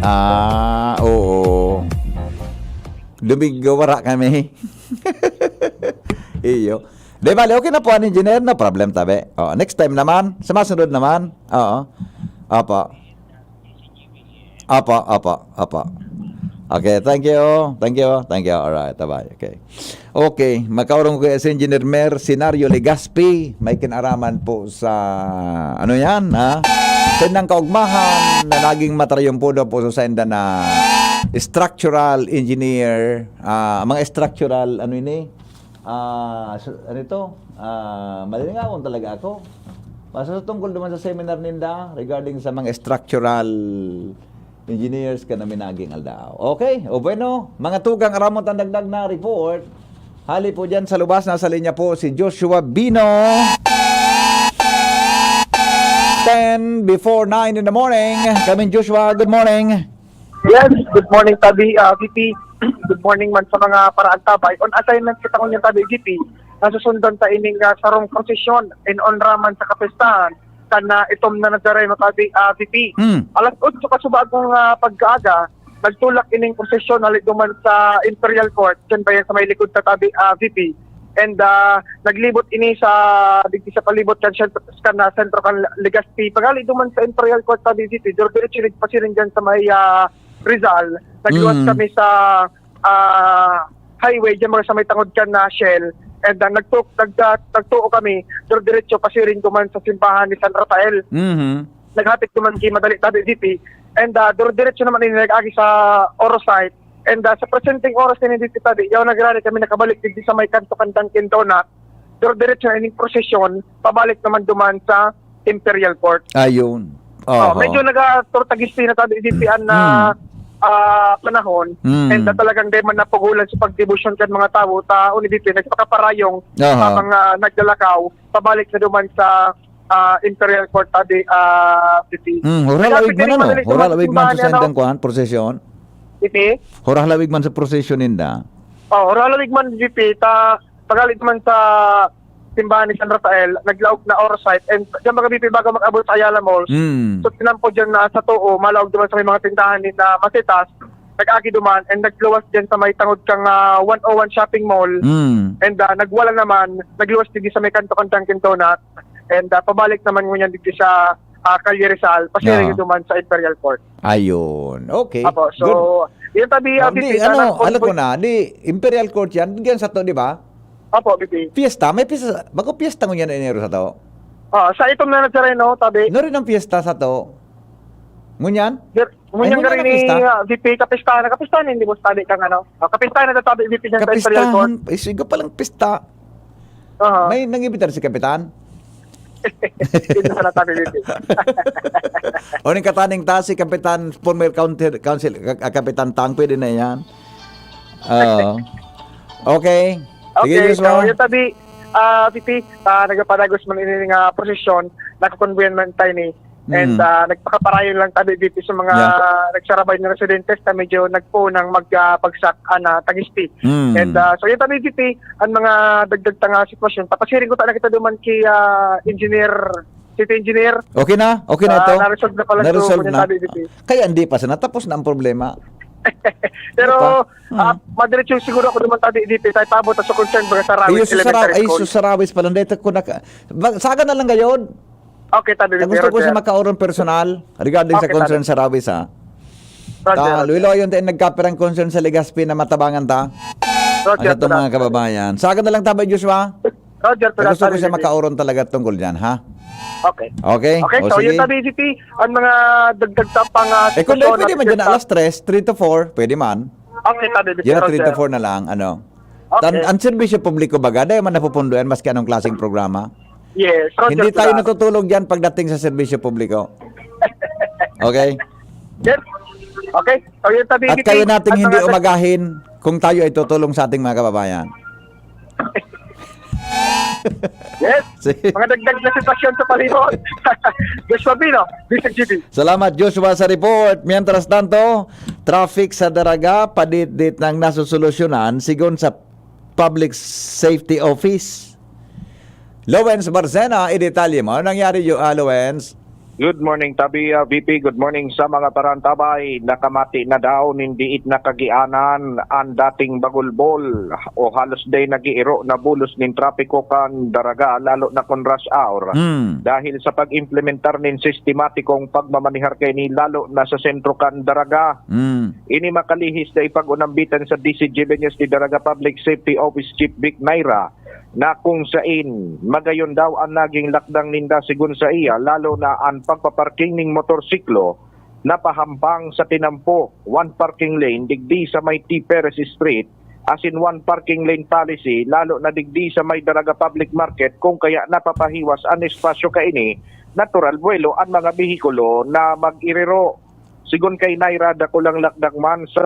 Ah, oo. Lumig-, wara kami. Iyo. Di bale, okay na po, an engineer, no problem tabi. Oh, next time naman, sa masunod naman. Oo. Opo. Opo, opo, opo. Okay, thank you. Thank you. Thank you. Alright, bye. Okay. Okay, makaurong ko si Engineer Mer Senario Legaspi. May kinaraman po sa, ano yan, ha? Sa indang kaugmahan na naging matrayon po daw po sa senda na structural engineer, ah, mga structural, ano ini? Ah, s-, ano ito? Ah, malilingawon talaga ako. Basta sa tungkol naman sa seminar ninda regarding sa mga structural engineers kan minaging aldaw. Okay? O bueno, mga tugang, aramon tang dagdag na report. Hali po dyan sa lubas, nasa linya po si Joshua Bino. Ten before nine in the morning. Kaming Joshua, good morning. Yes, good morning, Tabi, ah, V P. Good morning man sa mga paraantabay. On assignment kita ngunyan, Tabi, V P. Nasusundan ta ining, ah, sarong prosesyon in honra man sa kapistahan kan, ah, itom na Nazareno, Tabi, ah, V P. Hmm. Alas otso kasubago nga pagkaaga, nagtulak ining prosesyon hali duman sa Imperial Court, dyan ba yan sa may likod ta, Tabi, ah, V P. And, ah, naglibot ini sa, digdi sa palibot kan sentro, kan, ah, sentro kan Legazpi. Paghali duman sa Imperial Court, Tabi, V P, dire-diretso nagpasiring dyan sa may, ah, Rizal. Nagluwas Mm. kami sa, ah, highway, dyan mga sa may tangod kan na Shell. And, ah, nagtu-, nag-, ah, nagtuo kami, dire-diretso pasiring duman sa simbahan ni San Rafael. Mhm. Naghapit duman ki madali, Tabi, V P. And, ah, dire-diretso naman ini nag-agi sa Oro site. And, ah, sa presenteng oras ini, V P, Tabi, yaon na giraray kami nakabalik digdi sa may kanto kan Dunkin Donut. Dire-diretso na ining prosesyon, pabalik naman duman sa Imperial Court. Ayun. Oh, Oho. medyo nagatortagis na, Tabi, V P, an, ah, Hmm. ah, panahon. Hmm. And, ah, talagang di man napugulan sa pagdebosyon kan mga tawo. Ta, uni, V P, nagpakaparayong Aha. sa mga naglalakaw, pabalik na duman sa, ah, Imperial Court, Tabi, ah, V P. Hmm, hura Malapit lawig na man, rin ano? madali sa Hura mga lawig man simbahan, sa ano? sendang kuan, prosesyon? V P? Hura lawig man sa prosesyon ninda? Oh, hura lawig man, V P, ta, paghali man sa simbahan ni San Rafael, naglaog na Oro site, and dyan mga V P bago mag-abot sa Ayala Malls, Hmm. so tinampo dyan na sa tuo, malaog duman sa may mga tindahan ni na Masitas, nag-agi duman, and nagluwas dyan sa may tangod kang, ah, one oh one Shopping Mall, Hmm. and, ah, nagwala naman, nagluwas digdi sa may kanto kan Dunkin Donut, and, ah, pabalik naman ngunyan digdi sa, ah, Calle Rizal, pasiring Aha. duman sa Imperial Court. Ayun. Okay. Apo, so, Good. yun, Tabi, Oh, ah, di, V P, ano, tanang alam ko convoy- na, di, Imperial Court yan, diyan sa to, di ba? Opo, V P. Fiesta, may fiesta, bako fiesta ngunyan na Enero sa to? Ah, sa itom na nagsaray, no, tabi. Nuri ng piyesta sa to. Ngunyan? Sir, Ay, ngunyan ngunyan gari na ni, pista? ah, V P, kapistahan na, kapistahan, hindi mo tabi kang ano. Ah, kapistahan na tabi, V P, dyan sa Imperial Court. Kapistahan? Ay, siga palang pista. Aha. May nangibitar si Kapitan? Dito sa natabi, V P. O, ning kataning ta, si Kapitan, former council, council, ka-, Kapitan Tang, pwede na yan. Oo. Okay. Sige, Okay, Joshua. So, yung tabi, ah, V P, ah, nagpapadagos man ini nga prosesyon, nakakonbuyan man tayo ni. And, Mm. ah, nagpakaparayon lang tabi, V P, sa mga Yeah. nagsarabay na residentes na medyo nagpoon ng mag, ah, bagsak, ah, na tagisti. Mm. And, ah, so, yung tabi, V P, ang mga dagdag ta nga sitwasyon. Papasiring ko ta na kita duman ki, ah, engineer, city engineer. Okay na? Okay na Ah, ito? na-resolve na pala, so, Naresolve yung na? tabi, V P. Kaya hindi pa sana tapos na ang problema. Pero, Ano pa? ah, Mm. madiretso siguro ako duman tabi, V P, tayo paabot sa concern, mga Sarawi Iyo, sa Sarawi, Elementary ay, School. Sa Sarawi pala, dito ko naka-, ba-, saga na lang gayon. Okay, tabi, Ta gusto Roger. ko siya makaoron personal regarding sa Okay, concern tabi. Sa Rawis, ha? Roger, Ta, Roger. Luilo, yun tayo nagkapirang concern sa Legazpi na matabangan ta. Roger, Ang atong mga Roger. kababayan. Saga na lang tabi, Joshua. Roger, Ta gusto ko Roger, siya Roger. makaoron talaga tungkol dyan, ha? Okay. Okay? Okay, O, so sige. Yun tabi, V P, ang mga dagdag ta pang, ah, Eh, kung sitwasyon, pwede man dyan, nagdagdag alas tres, three to four, pwede man. Okay, tabi, V P, Yan na, Roger. three to four na lang, ano. Okay. Tan-, ang serbisyo publiko baga, dahil man napupundoan maski anong klaseng programa. Yes, Roger, Hindi tayo Roger. natutulog diyan pagdating sa serbisyo publiko. Okay? Yes. Okay. So, yun, tabi, At V P, kaya nating ang hindi mga umagahin kung tayo ay tutulong sa ating mga kababayan. Yes. Sige. Mga dagdag na sitwasyon sa palibot. Joshua Pino, Bisag G B. Salamat, Joshua, sa report. Mientras tanto, traffic sa Daraga, padit-dit nang nasusolusyonan, sigon sa Public Safety Office. Lawrence Barcena, idetalye mo. Ano nangyari, Yo-, ah, Lawrence? Good morning, tabi, ah, V P. Good morning sa mga parantabay. Nakamati na daw nin diit na kagianan an dating bagulbol o halos day nag-iiro na bulos nin trapiko kan Daraga, lalo na kun rush hour. Hmm. Dahil sa pag-implementar nin sistematikong pagmamanehar kaini, lalo na sa sentro kan Daraga. Hmm. Ini makalihis na ipag-unambitan sa D C G B News ni Daraga Public Safety Office Chief Vic Naira, na kung sain magayon daw an naging lakdang ninda, sigon sa iya, lalo na an pagpaparking ning motorsiklo na pahampang sa tinampo, one parking lane digdi sa may T. Perez Street, asin one parking lane policy, lalo na digdi sa may Daraga Public Market, kung kaya napapahiwas an espasyo kaini, natural buwelo an mga behikulo na mag-iriro. Sigon kay Naira, dakulang lakdang man sa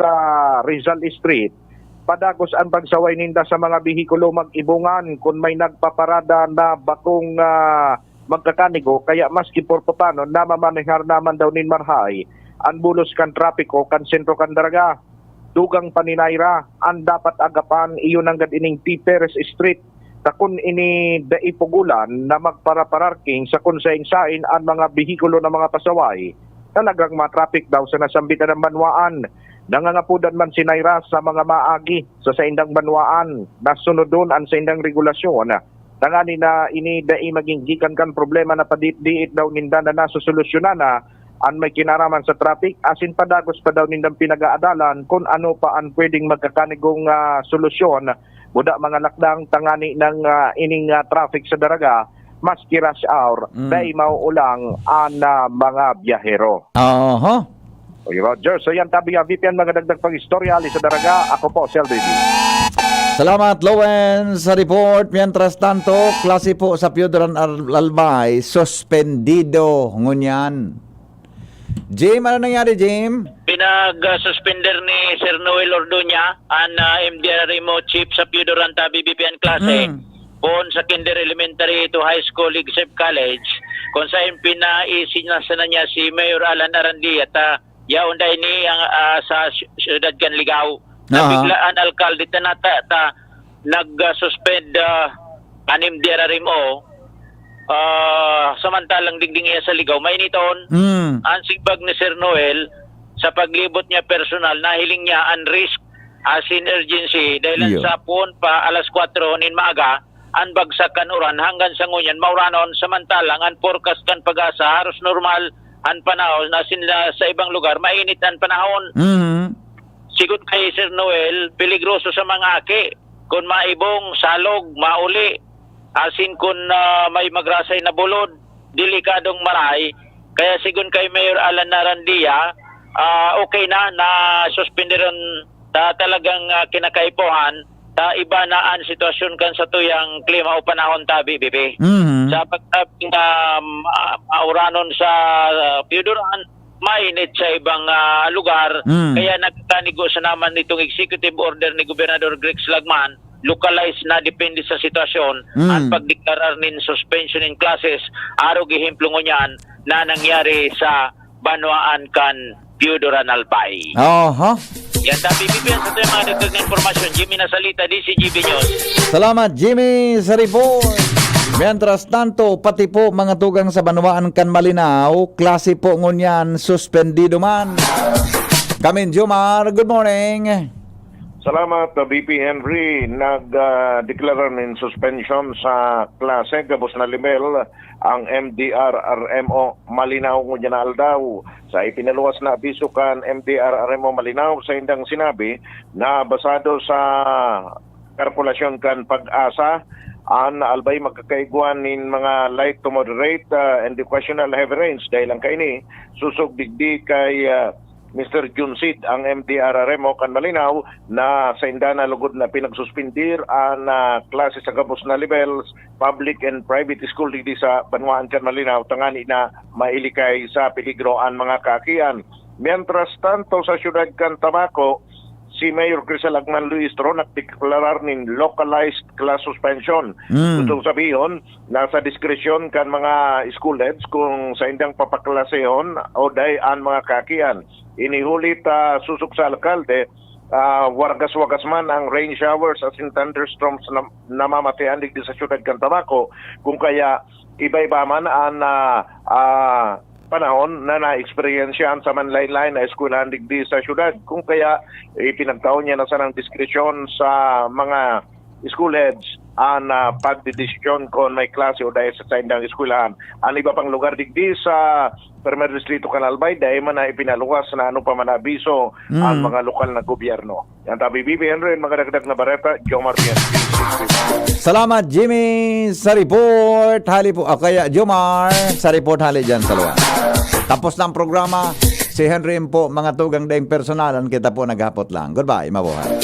Rizal Street, padagos an pagsaway ninda sa mga behikulo mag-ibongan kun may nagpaparada na bakong, ah, magkakanigo, kaya maski por papano namamanehar naman daw nin marhay an bulos kan trapiko kan sentro kan Daraga. Dugang pa ni Naira, an dapat agapan iyo nanggad ining T. Perez Street, ta kun ini dai pugolan na magparapararking sa kun saen-saen an mga behikulo na mga pasaway, talagang ma-traffic daw sa nasambitan na banwaan. Nangangapodan man si Naira sa mga maagi sa saindang banwaan na sunodon an saindang regulasyon, tangani na ini dai magin gikan kan problema na padiit-diit daw ninda na nasosolusyonan na an may kinaraman sa traffic, asin padagos pa daw nindang pinag-aadalan kun ano pa an pwedeng magkakanigong, ah, solusyon, buda mga lakdang tangani ng, ah, ining, ah, traffic sa Daraga, maski rush hour, Mm. dai mauulang an, ah, mga biyahero. Oho. Okay, Roger. So yan, tabi nga, V P, ang mga dagdag pang istorya, ali sa Daraga. Ako po, si L B B. Salamat, Lowen, sa report. Mientras tanto, klase po sa Pioduran Al-, Albay, suspendido ngunyan. Jim, ano nangyari, Jim? Pinag-suspender ni Sir Noel Ordoña, an, ah, M D R R M O chief sa Pioduran, tabi, V P, an klase. Mm. Poon sa kinder, elementary to high school, except college, kung saan pinaisinasa na niya si Mayor Alan Arandia, ta yaon dai ni ang, ah, sa sy-, syudad kan Ligao. Aha. Nabigla an alkalde ta nata-, ta nag-suspend, ah, an M D R R M O, ah, samantalang digdi niya sa Ligao. Mainiton, Mm. an simbag ni Sir Noel, sa paglibot niya personal, nahiling niya an risk asin urgency dahil Iyo. sa puon pa alas kwatro nin maaga, an bagsak kan uran hanggang sa ngunyan mauranon, samantalang an forecast kan PAGASA haros normal an panahon, asin la-, sa ibang lugar mainit an panahon. Mhm. Sigon kay Sir Noel, peligroso sa mga aki kun maibong, salog, mauli. asin kun, ah, may magrasay na bulod, delikadong maray. Kaya sigon kay Mayor Alan Narandia, ah, okay na, na suspenderon ta talagang, ah, kinakaipuhan ta iba na an sitwasyon kan satuyang klima o panahon tabi, Bibi. Mhm. Sa pagsabi nga, ah, mauranon sa, ah, Piyuduran, mainit sa ibang, ah, lugar. Mm. Kaya nagkanigo sa naman nitong executive order ni Gobernador Greg Lagman, localized na depende sa sitwasyon, Mm. ang pagdeklarar nin suspension in classes, arog ehemplo ngunyan na nangyari sa banwaan kan Piyuduran Albay. Oho. Yan, tapi, Bibi, sa ito yung mga dagdag na impormasyon. Jimmy Nasalita, D C G B News. Salamat, Jimmy, sa report. Mientras tanto, pati po mga tugang sa banwaan kan Malinao, klase po ngunyan, suspendido man. Kamin Jomar, good morning. Salamat, uh, B P Henry. Nag, uh, deklara nin suspension sa klase gabos na level ang M D R R M O Malinao ngunyan na aldaw. Sa ipinaluwas na abiso kan M D R R M O Malinao, sa indang sinabi na basado sa kalkulasyon kan PAGASA, an Albay magkakaigwa nin mga light to moderate, ah, and occasional heavy rains. Dahil lang kaini, susog digdi kay, ah, Mister Junsid ang M D R R M O kan Malinao na sa inda na lugod na pinagsuspindir an, ah, klase sa gabos na levels, public and private school digdi sa banwaan kan Malinao, tangani na mailikay sa peligro an mga kaakian. Mientras tanto, sa siyudad kan Tabaco, si Mayor Crisalagman Luistro nagdeklarar nin localized class suspension. Mm. Gustong sabihon, nasa diskresyon kan mga school heads kung sa indang papaklasehon o dai an mga kaakian. Ini huli ta susog sa alkalde, ah, wargas-wagas man ang rain showers asin thunderstorms na namamatean digdi sa siyudad kan Tabaco. Kung kaya, iba-iba man an, ah, ah, panahon na naeksperyensyahan sa manlain-lain na eskwelahan digdi sa syudad. Kung kaya, ipinagtao niya na sanang diskresyon sa mga school heads an, ah, pagdedesisyon kon may klase o dai sa saindang eskwelahan. An iba pang lugar digdi sa Primer Distrito kan Albay, dai man na ipinaluwas na ano pa man abiso ang Mm. mga lokal na gobyerno. Yan tabi, B P Henry, mga dagdag na bareta, Jomar Bien. Salamat, Jimmy, sa report. Hali po, o kaya Jomar, sa report hali dyan sa lugar. Tapos na ang programa. Si Henry po, mga tugang daing personalan, kita po naghapot lang. Goodbye, mabuhay.